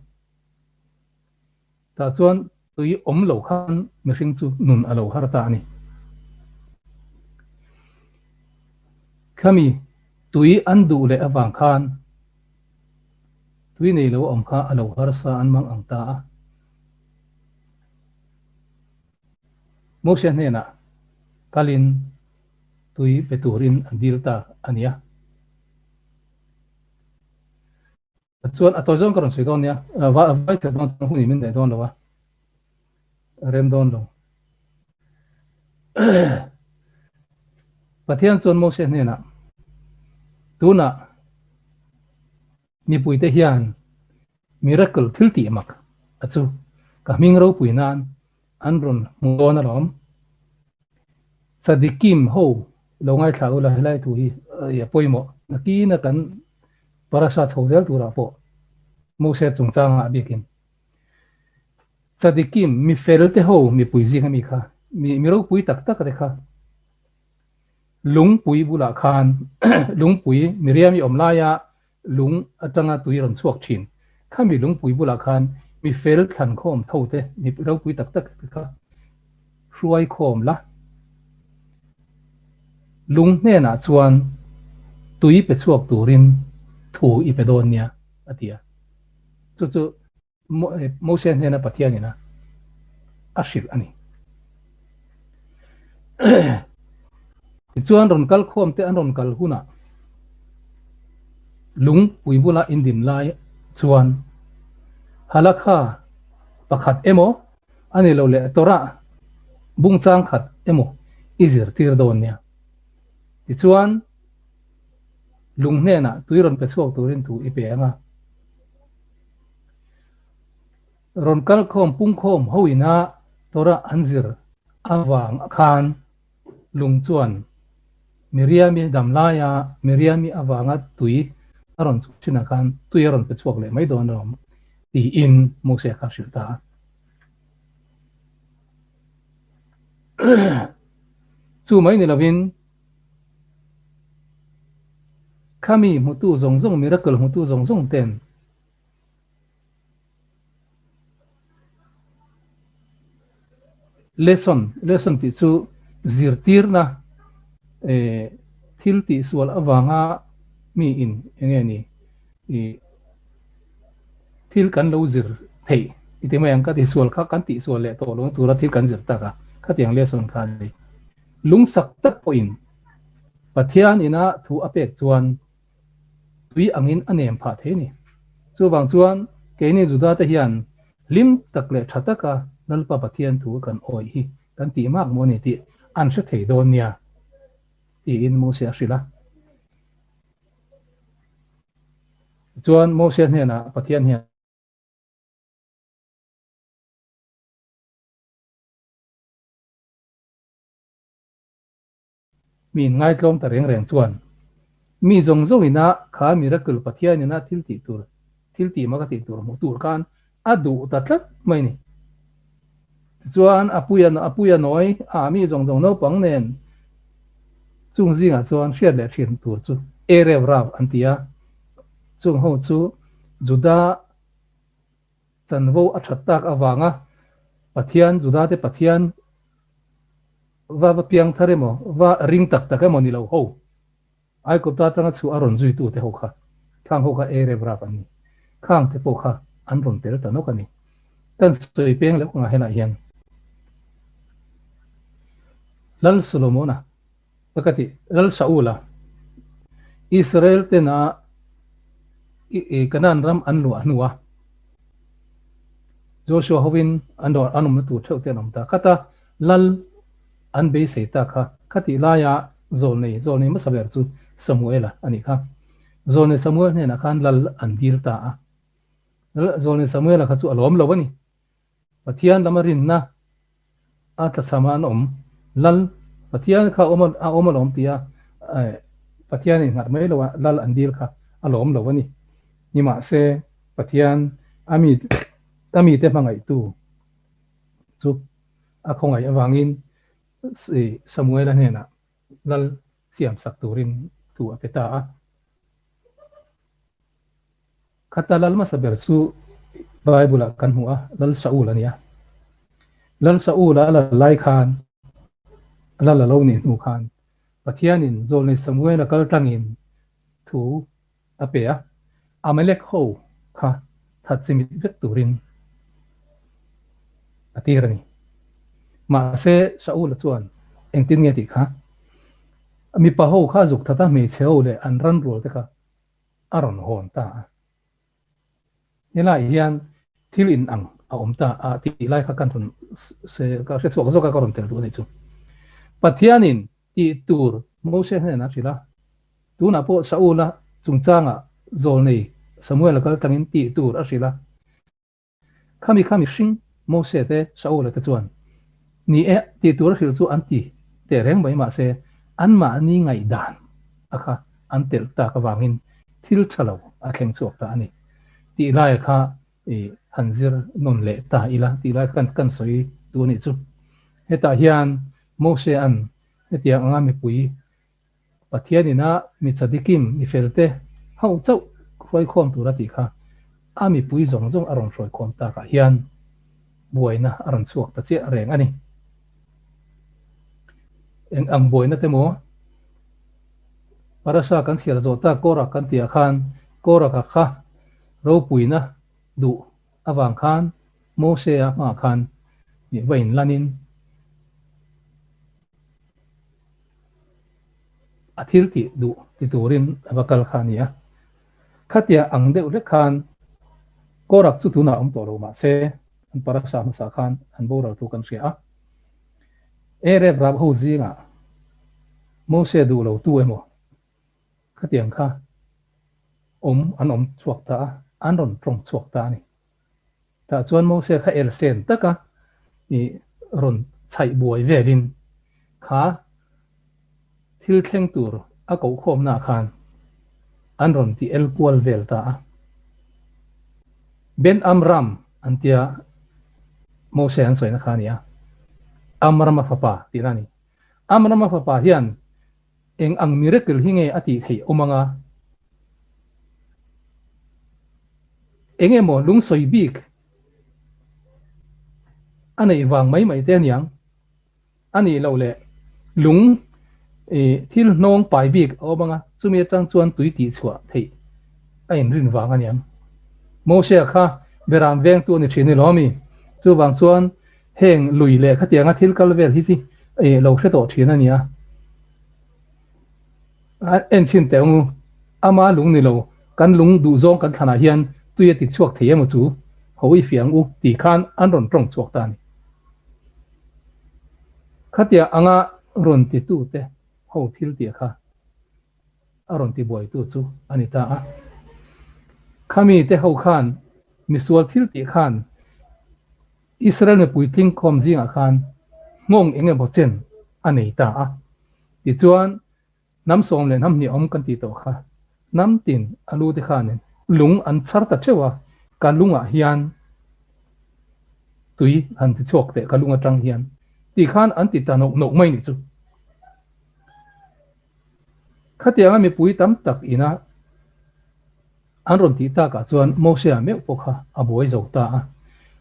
Tah chuan tui awm lo khan mihring chu nun a lo har ta a ni. Khami tui an duh leh avang khan tui nei lo awm kha a lo harsa an mang ang ta a. Moshe hnenah kalin tui pe turin an dil ta a nia. Chuan a tawi zawng ka rawn sawi dawn nia, vai theih dawn chuan hun in min daih dawn lo a, rem dawn lo. Pathian chuan Mose hnenah, Tunah mipuite hian miracle thil tih mak a chu ka hming ropui nan an rawn hmu dawn alawm. Tzaddikim ho lo ngaithla ula helai thu hi a pawimawh. Nakina kan parasha chho zel turah pawh Mose chungchangah a biakin Tzaddikim mi fel te ho mipui zing ami kha mi ropui tak tak te kha lungpui bulah khan lungpui Miriam-i awm laia lung atanga tui rawn chhuak thin. Khami lungpui bulah khan mi fel thlankhawm tho te, mi ropui tak tak te kha hruai khawm la. Lung hnenah chuan tui pe chhuak turin thu i pe dawn nia, a ti a. Chu chu Mose hnena Pathianin a hrilh a ni. Tichuan rawn kal khawm te an rawn kal hunah lungpui bula indin lai chuan halakha pakhat emaw a ni lo leh Torah bung chang khat emaw i zirtir dawn nia. Tichuan lung hnenah tui rawn pe chhuak turin thu i pe ang a. Rawn kal khawm pung khawm ho ina Torah an zir avang khan lung chuan Miriami dam laia Miriami avanga tui a rawn chhuah thinah khan tui a rawn pe chhuak leh mai dawn alawm tiin Mose kha a hrilh ta a. Chu mai ni lovin Khami hmutu zawng zawng, miracle hmutu zawng zawng ten lesson, lesson tih chu zirtirna eh thil tih sual avanga mi in enge ni ih thil kan lo zir theih i ti mai ang ka ti sual kha kan tih sual leh tawh lo tura thil kan zir tak a khatiang lesson kha a ni. Lungsak tak pawhin Pathian ina thu a pek chuan tui angin a nem phah thei a ni. Chuvang chuan keini Juda te hian hlim tak leh tha taka Lalpa Pathian thu kan awih hi kan tih mak maw ni tih an hre thei dawn nia, tiin Mosia a hrilh a. Tichuan, Mosia hnenah Pathian hian. Mi inngaitlawm ta reng reng chuan mi zawng zawng ina kha miracle Pathian ina thil tih tur, thil tih mak a tih tur hmuh tur khan a duh ta tlat mai ni. Tichuan a puia a puia nawi a mi zawng zawng naupang nen chung zingah chuan hriat leh thin tur chu Erev Rav an ti a, chung ho chu Juda Chanvo a that tak avanga Pathian, Judate Pathian va va piang thar emaw, va ring tak tak emaw ni lo ho, Aigupta atanga chhuah a rawn zuitute ho kha, khang ho kha Erev Rav an ni. Khang te pawh kha an rawn tel ta nawk a ni. Kan sawi peng leh kawngah helaiah hian Lal Solomona, ka ti, Lal Saula, Israel tena Kanaan ram an luah hnua Joshua hovin an an awmna tur theuh te an awm ta. Khata Lal an beisei ta kha, khatih laia zawlnei, zawlnei hmasa ber chu Samuela a nih kha. Zawlnei Samuel hnenah khan Lal an dil ta a. Zawlnei Samuela kha chu a lawm lo a ni. Pathian lama rinna a tlachham a an awm. Lal, Pathian kha awm a awm alawm tia Pathian innghat mai lo a Lal an dil kha a lawm lo a ni. Nimahse, Pathian a mi a mite hmangaihtu chu a khawngaih avangin Samuela hnenah Lal siamsak turin thu a pe ta a. Khata lal hmasa ber chu Bible-ah kan hmu a, Lal Saul a ni a. Lal Saul-a a lal lai khan, lal a lo nih hnu khan, Pathianin Zawlnei Samuel-a kal tlangin thu a pe a, Amalek ho kha that chimit vek turin a tir a ni. Mahse, Saul-a chuan engtin nge tih kha? Mipa ho kha zuk that a, hmeichhe ho leh an ran rual te kha a rawn hawn ta a. Helaiah hian thil in ang a awm ta a tih lai kha kan rawn se ka hre chhuak zawk a ka rawn tel duh a nih chu. Pathianin tih tur Mose hnenah a hrilh a, tunah pawh Saula chungchangah zawlnei Samuel a kal tlangin tih tur a hrilh a. Khami kha mihring Mose te Saula te chuan ni e tih tur a hrilh chu an ti teh reng mai mahse anmahni ngaihdan a kha an telh tak avangin thil tha lo a thleng chhuak ta a ni tih laia kha i han zir nawn leh ta ila tih lai kha kan sawi duh a nih chu. Hetah hian Mose an hetiang anga mipui Pathian ina mi chadikim, mi felte hauh chauh hruaikhawm tur a tih kha a mipui zawng zawng a rawn hruaikhawm takah hian buaina a rawn chhuak ta chiah reng a ni. Eng ang buaina te maw? Parasa kan chhiar zawh tak Korak kan tihah khan Koraka kha ropuina duh avang khan Mose-a hmaah khan va inlanin A thil tih duh ti turin a va kal kha a ni a. Khatia ang deuh hlek khan Korak chu tunah awm tawh lo mah se, an parasa hmasa khan an boral thu kan hria a. Erev rap ho zingah Mose duh lo tu emaw khatiang kha awm an awm chhuak ta a, an rawn tawng chhuak ta a ni. Tah chuan Mose kha elsen taka i rawn chhaih buai velin kha thil thleng tur a kohkhawmnaah khan an rawn ti el kual vel ta a. Ben Amram an tia Mose an sawina kha a ni a, Amrama fapa tihna a ni. Amrama fapa hian Eng ang miracle hi nge a tih theih awm anga? Eng emaw lungsawi bik a neih vang mai mai te aniang. A nih loh leh lung thil hnawng pai bik a awm anga, chumi atang chuan tui tih chhuah theih a inrin vang aniang. Mosea kha beram vengtu a ni thin ni lo ami? Chuvang chuan Heng lui leh khatianga thil kal vel hi chi lo hre tawh thin a nia. En chhin teh angu, ama lung ni lo, kan lung duhzawng kan thlanah hian tui a ti chhuak thei emaw chu, ho i fiah ang u tih khan an rawn tawng chhuak ta a ni. Khatia anga rawn titute ho thil tih kha a rawn tibuaitu chu a ni ta a. Khami te ho khan misual thil tih khan Israel mipui tlingkhawm zingah khan nghawng eng emaw chen a nei ta a. Tichuan, hnam sawm leh hnam hnih awm kan tih tawh kha hnam tin a lu te khanin lung an chhar ta theuh a, ka lungah hian tui han ti chhuak teh ka lung atang hian tih khan an ti ta nawk nawk mai ni chu. Khatianga mipui tam tak ina an rawn tih takah chuan Mosea meuh pawh kha a buai zo ta a.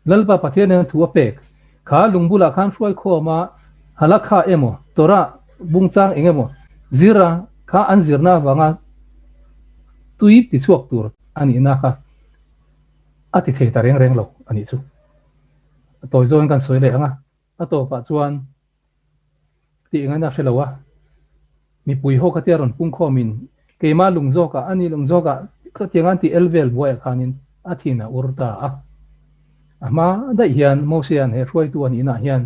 Lalpa Pathianin thu a pek kha lung bulah khan hruai khawm a, Halakha emaw, Torah bungchang eng emaw zira kha an zirna avanga tui tichhuak tur a nihna kha a ti thei ta reng reng lo a nih chu. Tawi zawngin kan sawi leh ang a, a tawpah chuan tih ngaihna a hre lo a, mipui ho khatia rawn pungkhawmin keimah lung zawkah a ni lung zawkah khatiang an tih el vel buaiah khanin a thin a ur ta a. A hma daih hian Mosea'n he hruaitu a nihnaah hian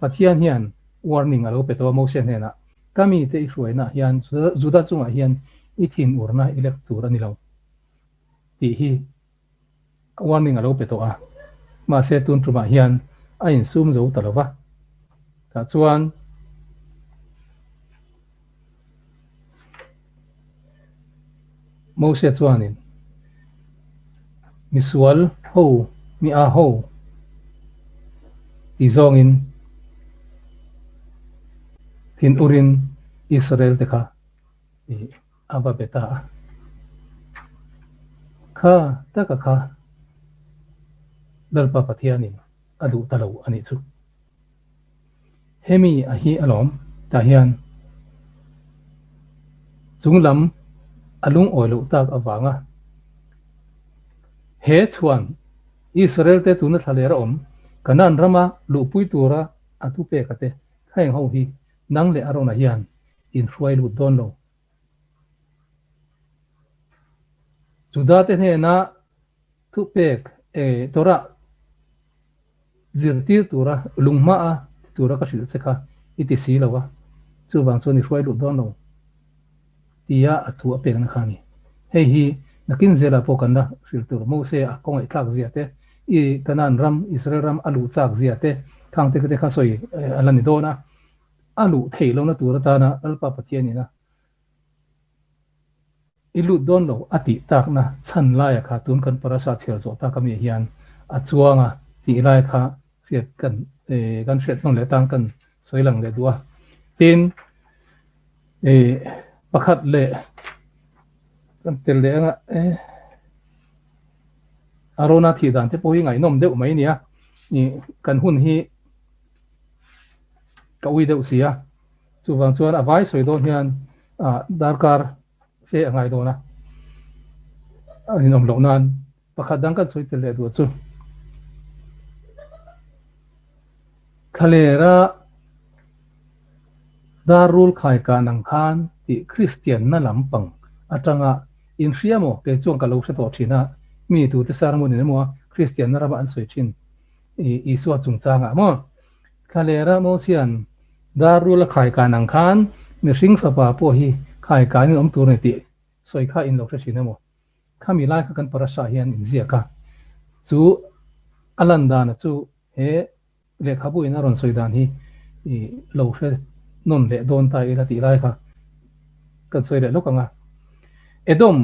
Pathian hian warning a lo pe tawh a Mosea hnenah, Ka mite i hruainaah hian Juda chungah hian i thin urna i lek tur a ni lo tih hi Warning a lo pe tawh a, mahse tun tumah hian a insum zo ta lo va. Tah chuan Mose chuanin misual ho, mi a ho ti zawngin thin urin Israel te kha A va be ta a. Kha taka kha Lalpa Pathianin a duh ta lo a nih chu. Hemi a hi alawm tah hian chung lam a lungawi loh tak avanga he chhuan Israel te tuna thlalera awm Kanaan rama luhpui tura a thupeka te heng ho hi nang leh Arona hian in hruai lut dawn lo. Juda te hnena thupek e Torah zirtir tura lunghma a ti tura ka hrilh che kha i ti si lo a, chuvang chuan i hruai lut dawn lo tia a thu a pekna kha a ni. Hei hi nakin zelah pawh kan la hrilh tur Mose a kawngaihthlak zia te, i Kanaan ram, Israel ram a luh chak zia te, khangte te kha sawi a la ni dawn a. A luh theih lohna tur atana Lalpa Pathianin a i lut dawn lo a tih takna chhan laia kha tun kan parasha chhiar zawh tak ami hian a chuang a tih lai kha hriat kan kan hriat hnawn leh atan kan sawi lang leh duh a. Tin, pakhat leh kan tel leh anga Arona thih dan te pawh hi ngaihnawm deuh mai nia. Kan hun hi ka ui deuh si a, chuvang chuan a vai sawi dawn hian darkar fe a ngai dawn a, a inawm loh nan pakhat dang kan sawi tel leh duh chu Thlalera darul khai kah nang khan tih Kristian na lampang atanga inhria maw kei chuan ka lo hre tawh thin a, mi tute sermon in emaw Kristian na rama an sawi thin Isua chungchangah maw Thlalera Mosia'n darul a khaikan ang khan mihring fapa pawh hi khaikanin awm tur a ni tih sawi kha in lo hre thin emaw? Khami lai kha kan parasha hian in ziak a, chu a lan dana chu he lehkhabu in a rawn sawi dan hi i lo hre nawn leh dawn ta ila tih lai kha kan sawi leh lawk ang a. Edom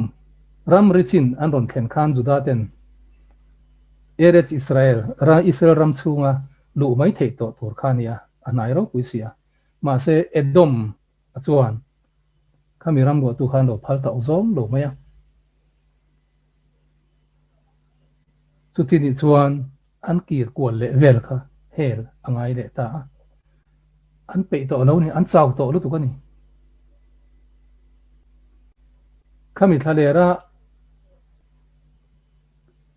ram richin an rawn thlen khan Juda ten Eretz Israel, Israel ram chhunga luh mai theih tawh tur kha a nia, a hnai ropui si a. Mahse, Edom a chuan khami ram luahtu khan lo phal tauh zawm lo mai a. Chuti nih chuan an kir kual leh vel kha hel a ngai leh ta a. An peih tawh lo ni, an chau tawh lutuk a ni. Khami thlalera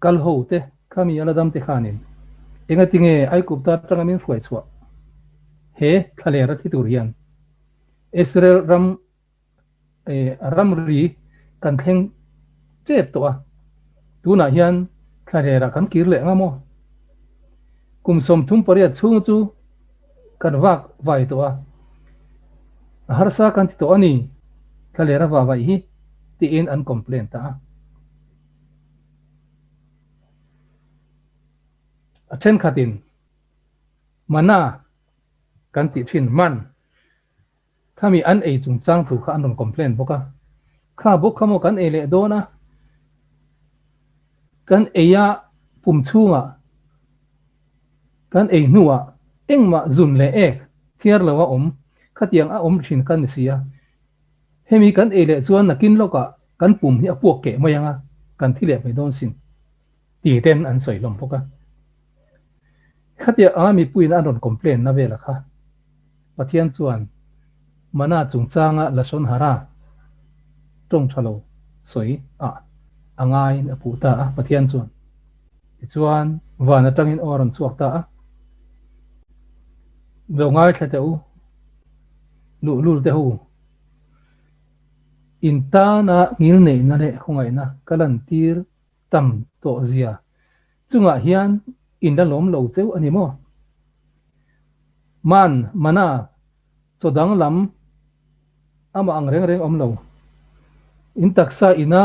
Kal ho te kha mi a la dam te khanin engati nge Aigupta atanga min hruai chhuah he thlaler a thi tur hian Israel ram ramri kan thleng tep tawh a, tunah hian thlalerah kan kir leh anga maw? Kum 38 chhung chu kan vak vai tawh a, a harsa kan ti tawh a ni, thlalera vah vaih hi, tiin an complain ta a. A thenkhatin mana kan tih thin man khami an ei chungchang thu kha an rawn complain bawk a, kha bawk kha maw kan ei leh dawn a, kan ei a pum chhungah kan ei hnuah engmah zun leh ek thiar lo a awm khatiang a awm thin kan ni si a, hemi kan ei leh chuan nakin lawkah kan pum hi a puak keh mai ang a, kan thi leh mai dawn sin. Ti ten an sawi hlawm bawk a. Khatia anga mipuiin an rawn complain na vela kha Pathian chuan mana chungchanga Lashon Hara tawng tha lo sawi ah a ngaiin a puh ta a Pathian chuan. Tichuan van atangin aw a rawn chhuak ta a. Lo ngaithla teh u, luhlul teh u. In tana ngilneihna leh khawngaihna ka lantir tam tawh zia chungah hian in la lawm lo cheu a ni maw? Man, mana, chaw dang lam amah ang reng reng awm lo. In taksa ina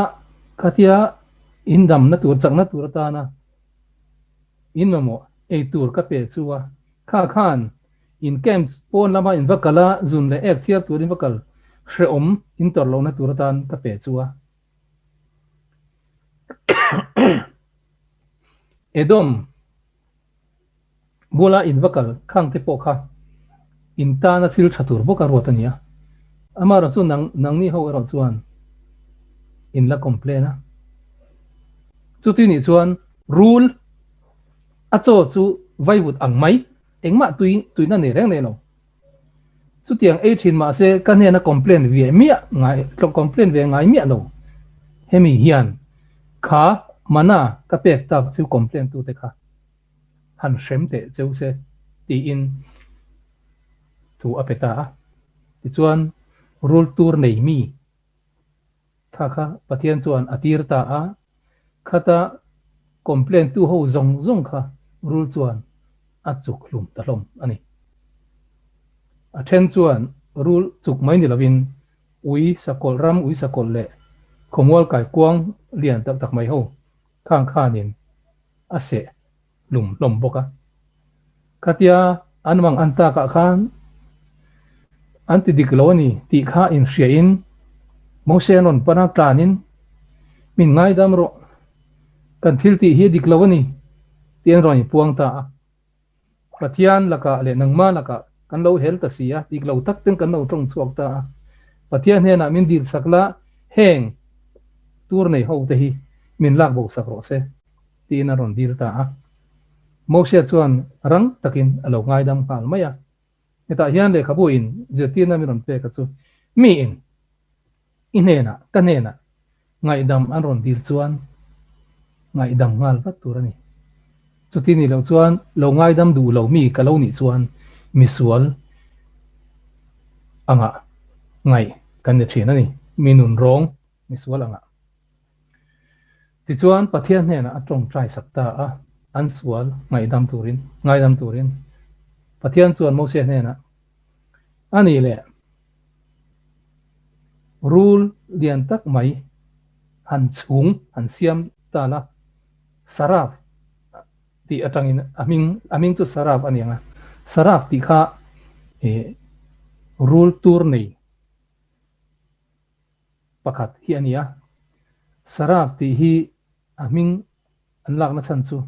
khatia in damna tur, chakna tur atana in mamawh ei tur ka pe chu a, kha khan in camp pawn lama in va kal a, zun leh ek thiar turin va kal hrehawm in tawrh lohna tur atan ka pe chu a. Edom bula in va kal khang te pawh kha in tana thil tha tur bawk a ruat a nia. Amaherawh chu nang nangni ho erawh chuan in la complain a. Chuti nih chuan rul a chaw chu vaivut ang mai engmah tui tuina nei reng nei lo. Chutiang ei thin mahse ka hnena complain ve miah ngai complain ve ngai miah lo. Hemi hian kha mana ka pek tak chu complain tute kha han hrem teh cheu se tiin thu a pe ta a. Tichuan rul tur nei mi kha kha Pathian chuan a tir ta a, khata complain tu ho zawng zawng kha rul chuan a chuk hlum ta hlawm a ni. A then chuan rul chuk mai ni lovin ui sakawlh ram ui sakawlh leh khawmual kaikuang lian tak tak mai ho khang khanin a seh hlum hlawm bawk a. Khatia an mang an takah khan an ti dik lo a ni tih kha inhriain Mose an rawn pan a, tlanin min ngaidam rawh, kan thil tih hi a dik lo a ni tih an rawn inpuang ta a. Pathian lakah leh nangmah lakah kan lo hel ta si a, dik lo tak ten kan lo tawng chhuak ta a. Pathian hnenah min dil sak la, heng tur nei ho te hi min lak bo sak rawh se. Tiin a rawn dil ta a. Moshe chuan rang takin a lo ngaidam nghal mai a. Hetah hian lehkhabu in zirtirna min rawn pek a chu, Mi in i hnenah, ka hnenah ngaihdam an rawn dil chuan ngaihdam nghal vat tur a ni. Chuti nih loh chuan lo ngaidam duh lo mi ka lo nih chuan misual angah ngaih kan ni thin a ni, mi nunrawng misual angah. Tichuan, Pathian hnenah a tawngtai sak ta a, an sual ngaihdam turin, ngaidam turin. Pathian chuan Mosia hnenah, A nih leh, rul lian tak mai han chhung han siam ta la, Saraf tih atangin a hming, a hming chu Saraf a ni ang a, Saraf tih kha rul tur nei, pakhat hi a ni a, Saraf tih hi a hming an lakna chhan chu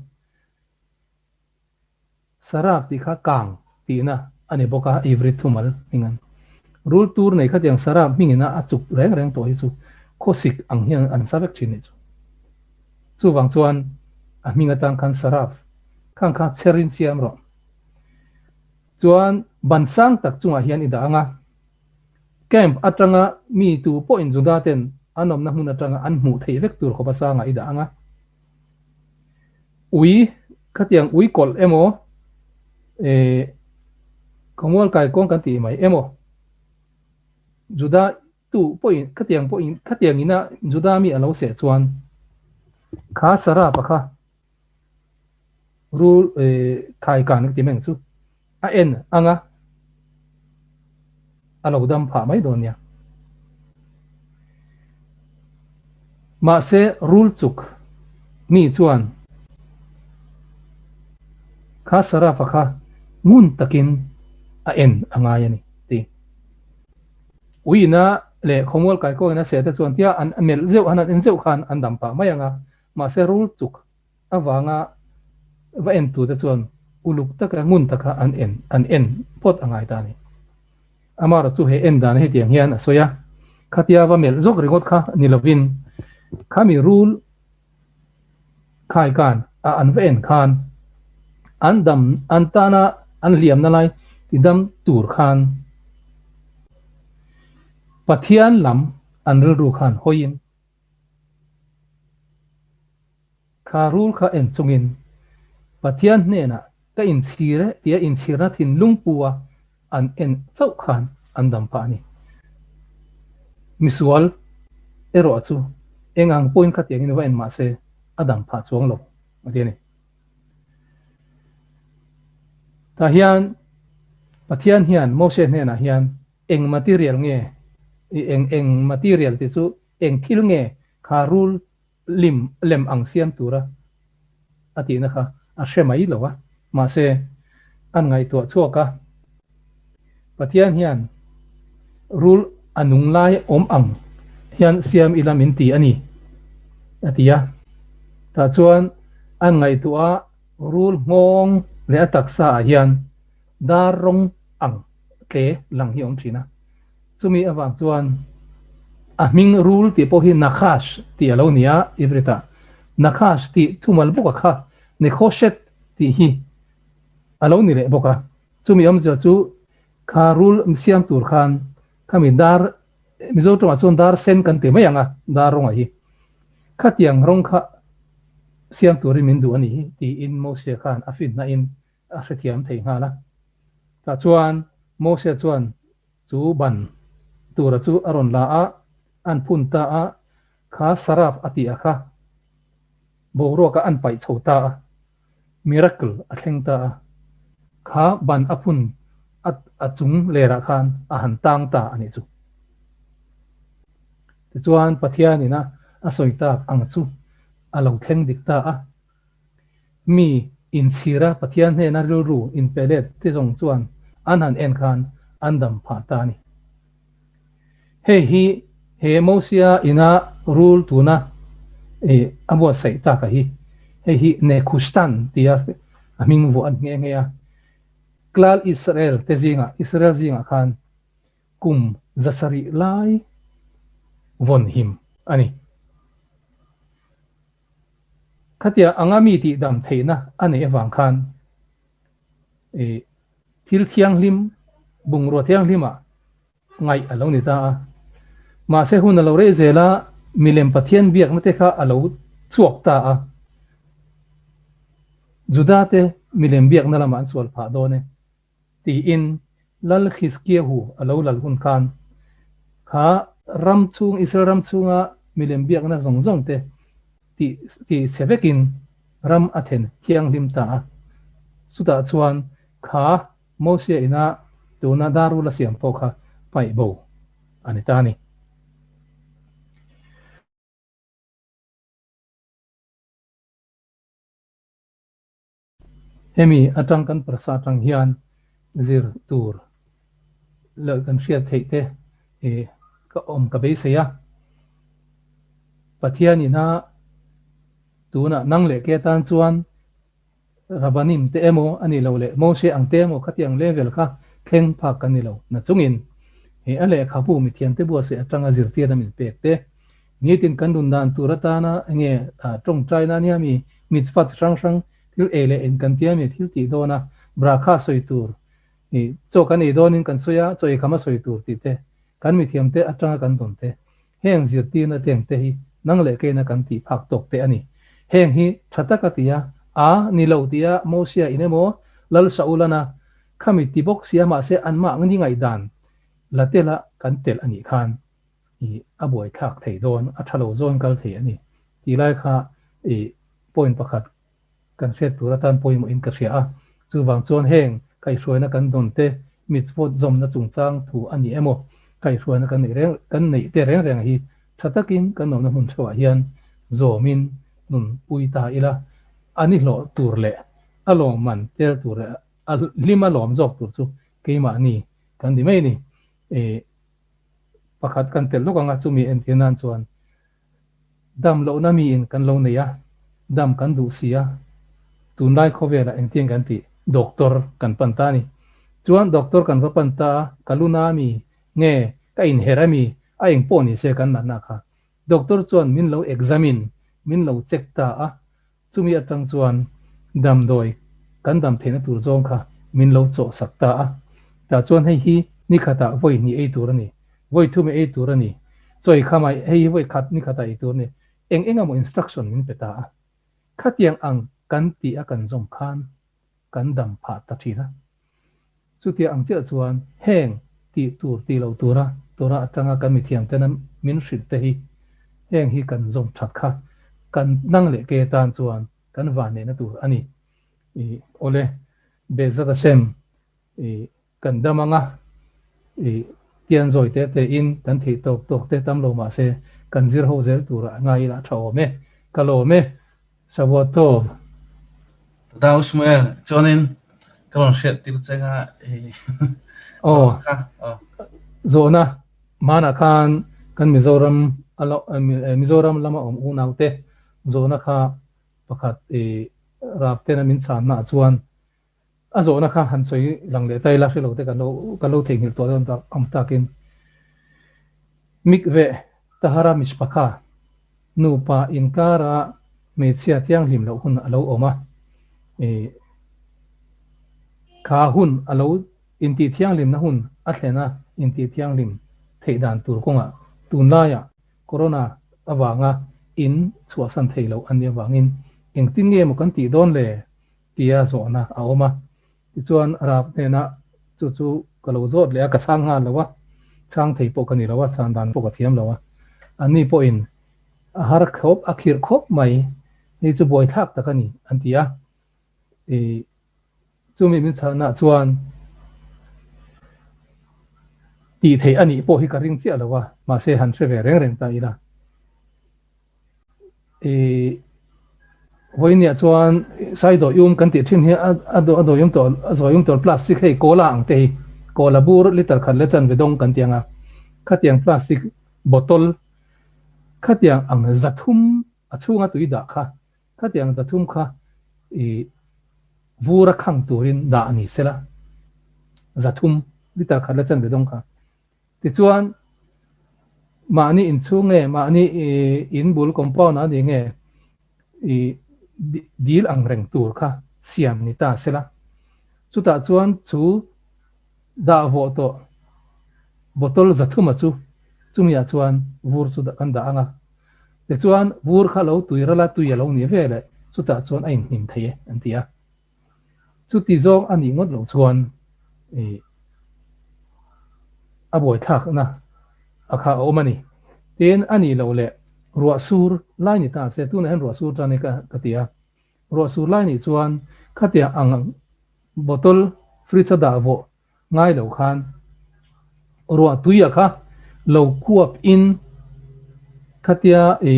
Saraf tih kha kang tihna a ni bawk a, Ivrit thumal hming an rul tur nei khatiang Saraf hmingin a a chuk reng reng tawh hi chu khawsik ang hian an sa vek thin nih chu. Chuvang chuan a hming atang khan Saraf khang kha chherin siam rawh. Chuan ban sang tak chungah hian i dah ang a, Camp atanga mi tu pawhin Juda ten an awmna hmun atanga an hmuh theih vek tur khawpa sangah i dah ang a. Ui, khatiang ui kawlh emaw, eh, khawmual kaikuang kan tih mai emaw, Juda tu pawhin khatiang pawhin khatiang ina Juda mi a lo seh chuan kha Sarapa kha Rul khai kan ti meng chu a en anga a lo dam phah mai dawn nia. Mahse rul chuk mi chuan kha Sarafa kha ngun takin a en a ngai a ni ti. Uiina leh khawmual kaikawngin a seh te chuan tia an melh zeuh han an en zeuh khan an dam pah mai ang a, mahse rul chuk avanga va en tute chuan uluk taka ngun taka an en an en phawt a ngai ta a ni. Amaherawh chu he en dan hetiang hian a sawi a, khatia va melh zawk ringawt kha ni lovin khami rul khaikan a an va en khan an dam an tana an hliamna lai ti dam tur khan Pathian lam an rilru khan hawiin Kha rul kha en chungin, Pathian hnenah ka inchhir e tia inchhirna thinlung pu a an en chauh khan an dam phah a ni. Misual erawh chu eng ang pawhin khatiangin va en mah se a dam phah chuang lo a ti a ni. Tah hian Pathian hian Mose hnenah hian eng material nge eng eng material tih chu eng thil nge kha rul lim lem ang siam tura a tihna kha a hre mai lo a, mahse an ngaihtuah chhuak a, Pathian hian rul a nung lai awm ang hian siam ila min ti a ni a ti a, tah chuan an ngaihtuah a rul nghawng leh a taksa ah hian dar rawng ang tle lang hi a awm thin a, chumi avang chuan a hming rul tih pawh hi Nakhash tih a lo ni a, Ivrit ah Nakhash tih thumal bawk a kha Nekhoshet tih hi a lo ni leh bawk a, chumi awmzia chu kha rul siam tur khan khami dar Mizo tawngah chuan dar sen kan ti mai ang a, dar rawngah hi khatiang rawng kha siam turin min duh a ni hi tiin Moshe khan a finhnahin a hrethiam thei nghal a. Tah chuan Moshe chuan chu ban tura chu a rawn la a, an phun ta a, kha saraf a tih a kha boruakah an paih chho ta a, miracle a thleng ta a, kha ban a phun a a chung lerah khan a han tang ta a nih chu. Tichuan Pathianin a a sawi tak ang chu a lo thleng dik ta a. Mi inchhira Pathian hnena rilru inpe let te zawng chuan an han en khan an dam phah ta a ni. Hei hi he Mosia ina rul tuna a buatsaih taka hi hei hi Nekhustan tia a hming vuah a ni nghe nghe a. Klal Israel te zingah Israel zingah khan kum zasarih lai vawn him a ni. Khatia anga mi tihdam theihna a neih avang khan thil thianghlim, bungrua thianghlimah ngaih a lo ni ta a. Mahse hun a lo reh zel a, milem Pathian biakna te kha a lo chhuak ta a. Juda te milem biakna lamah an sual phah dawn e. Tiin Lal Hizkiahu a lo lal hun khan kha ram chhung, Israel ram chhunga milem biakna zawng zawng te tih tih chhe vekin ram a then thianghlim ta a. Chutah chuan kha Mosia ina tuna darul a siam pawh kha paih bo a ni ta a ni. Hemi atang kan prasa atang hian zir tur leh kan hriat theih te ka awm ka beisei a. Pathian ina tunah nang leh ke atan chuan Rabbanim te emaw a nih loh leh Moshe ang te emaw khatiang level kha thleng phak kan ni lo. Nachungin he a lehkhabu mithiamte buatsaih atanga zirtirna min pek te Nitin kan nun dan tur atana enge tawngtaina ania mi mitzvah chi hrang hrang thil ei leh in kan tia mi thil tih dawn a brakha sawi tur i chaw kan ei dawnin kan sawi a chaw ei kham a sawi tur tih te kan mithiam te atanga kan dawn te heng zirtirna te ang te hi nang leh keina kan tih phak tawk te a ni. Heng hi tha taka tia a ni lo tia Mosia in emaw Lal Saulana khami ti bawk sia mahse anmah ni ngaihdan la tela kan telh a nih khan i a buaithlak thei dawn, a tha lo zawn kal thei a ni tih lai kha i point pakhat kan hriat tur atan pawimawhin ka hria a. Chuvang chuan heng kaihhruaina kan dawn te, mitzvot zawmna chungchang thu a ni emaw kaihhruaina kan neih reng kan neih te reng reng hi tha takin kan awmna hmun theuhah hian zawmin nun pui ta ila a ni hlawh tur leh a lawmman tel tur leh a hlima lawm zawk tur chu keimahni kan ni mai a ni. Pakhat kan telh lawk ang a, chumi entir nan chuan dam lohna miin kan lo nei a, dam kan duh si a, tunlai khawvelah engtin kan tih doctor kan pan ta a ni. Chuan doctor kan va pan ta a, ka lu na mi nge ka inher a mi a eng pawh ni se kan natna kha. Doctor chuan min lo examine, min lo check ta a, Chumi atang chuan damdawi kan dam theihna tur zawng kha min lo chawh sak ta a. Tah chuan hei hi ni khatah vawi hnih ei tur a ni, vawi thum ei tur a ni, chawi kha mai hei hi vawi khat ni khatah ei tur a ni, eng eng emaw instruction min pe ta a. Khatiang ang kan tih a kan zawm khan kan dam phah ta thin a. Chutiang ang chiah chuan heng tih tur tih loh tura Torah atanga kan mithiamtena min hrilh te hi heng hi kan zawm that kha kan nang leh ke tan chuan kan vanneihna tur a ni. I awle Be'ezrat Hashem i kan dam anga i tian zawi te te in kan theih tawk tawk te tam lo mahse kan zir ho zel turah ngai ila tha awm e. Ka lawm e. Shavua Tov. Toda U Shmuel, chuanin ka rawn hriat tir che kha i Aw, kha. Aw. Zawhna, hmanah khan kan Mizoram Mizoram lama awm unaute zawhna kha pakhat i Raptena min chhanna ah chuan a zawhna kha han sawi lang leh ta ila hrelo te kan lo kan lo theihnghilh tawh dawn tak ang takin Mikveh Tahara Mishpakha nupa inkara hmeichhia thianghlim loh hun a lo awm a, ih kha hun a lo intih thianghlimna hun a thlen a intih thianghlim theih dan tur kawngah tunlaiah Corona avanga in chhuahsan thei loh a nih avangin engtin nge maw kan tih dawn le? tia zawhna a awm a. Tichuan Rap hnenah chu chu ka lo zawt leh a, ka chhang nghal lo a, chhang thei pawh ka ni lo a, chhan dan pawh ka thiam lo a. Anni pawhin a har khawp, a khirh khawp mai, hei chu buaithlak tak a ni an ti a. Ih chumi min chhanah chuan tih theih a nih pawh hi ka ring chiah lo a, mahse han hre ve reng reng ta ila. Ih vawinia chuan saidawium kan tih thin hi a a dawium tawh a zawium tawh plastic hei cola ang te hi cola bur liter khat leh chanve dawng kan tih ang a khatiang plastic bottle khatiang ang zathum a chhunga tui dah kha khatiang zathum kha ih vur a khang turin dah a ni sela zathum liter khat leh chanve dawng kha. Tichuan, mahni inchhung nge, mahni in bul compound ah ni nge i dil ang reng tur kha siam ni ta sela. Chutah chuan chu dah vawh tawh bottle zathuma chu chumiah chuan vur chu kan dah ang a. Tichuan, vur kha lo tui ral a, tui a lo nih ve leh chutah chuan a inhnim thei e an ti a. Chuti zawng a nih ngawt loh chuan ih a buaithlakna a kha a awm a ni. Tin, a nih loh leh ruah sur lai ni ta se, tunah hian ruah sur tan hi ka ka ti a, ruah sur lai nih chuan khatiang ang bottle fridge a dah vawh ngai lo khan ruah tui a kha lo khuap in khatia i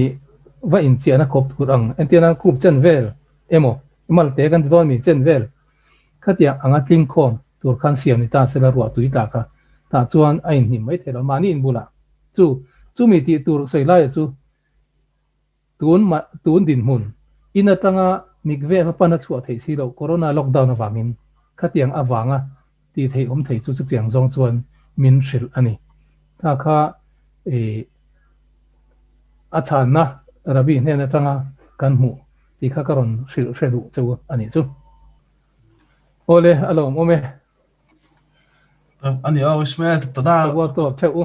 va inchiahna khawp tur ang entir nan khup chen vel emaw malte kan ti dawn mi chen vel khatia anga tling khawm tur khan siam ni ta sela ruah tui tla kha tah chuan a inhnim mai thei lo mahni inbulah chu chumi tih tur sawi laia chu Tun mah tun dinhmun in atanga mikveh va pan a chhuah theih si loh corona lockdown avangin khatiang avanga tih theih awm thei chu chutiang zawng chuan min hrilh a ni. Kha kha ih a chhanna Rabbi hnen atanga kan hmuh tih kha ka rawn hrilh hre duh che u a nih chu. Awle a lawmawm e. A ni aw Ishmael toda. Ka buat tawp theuh u.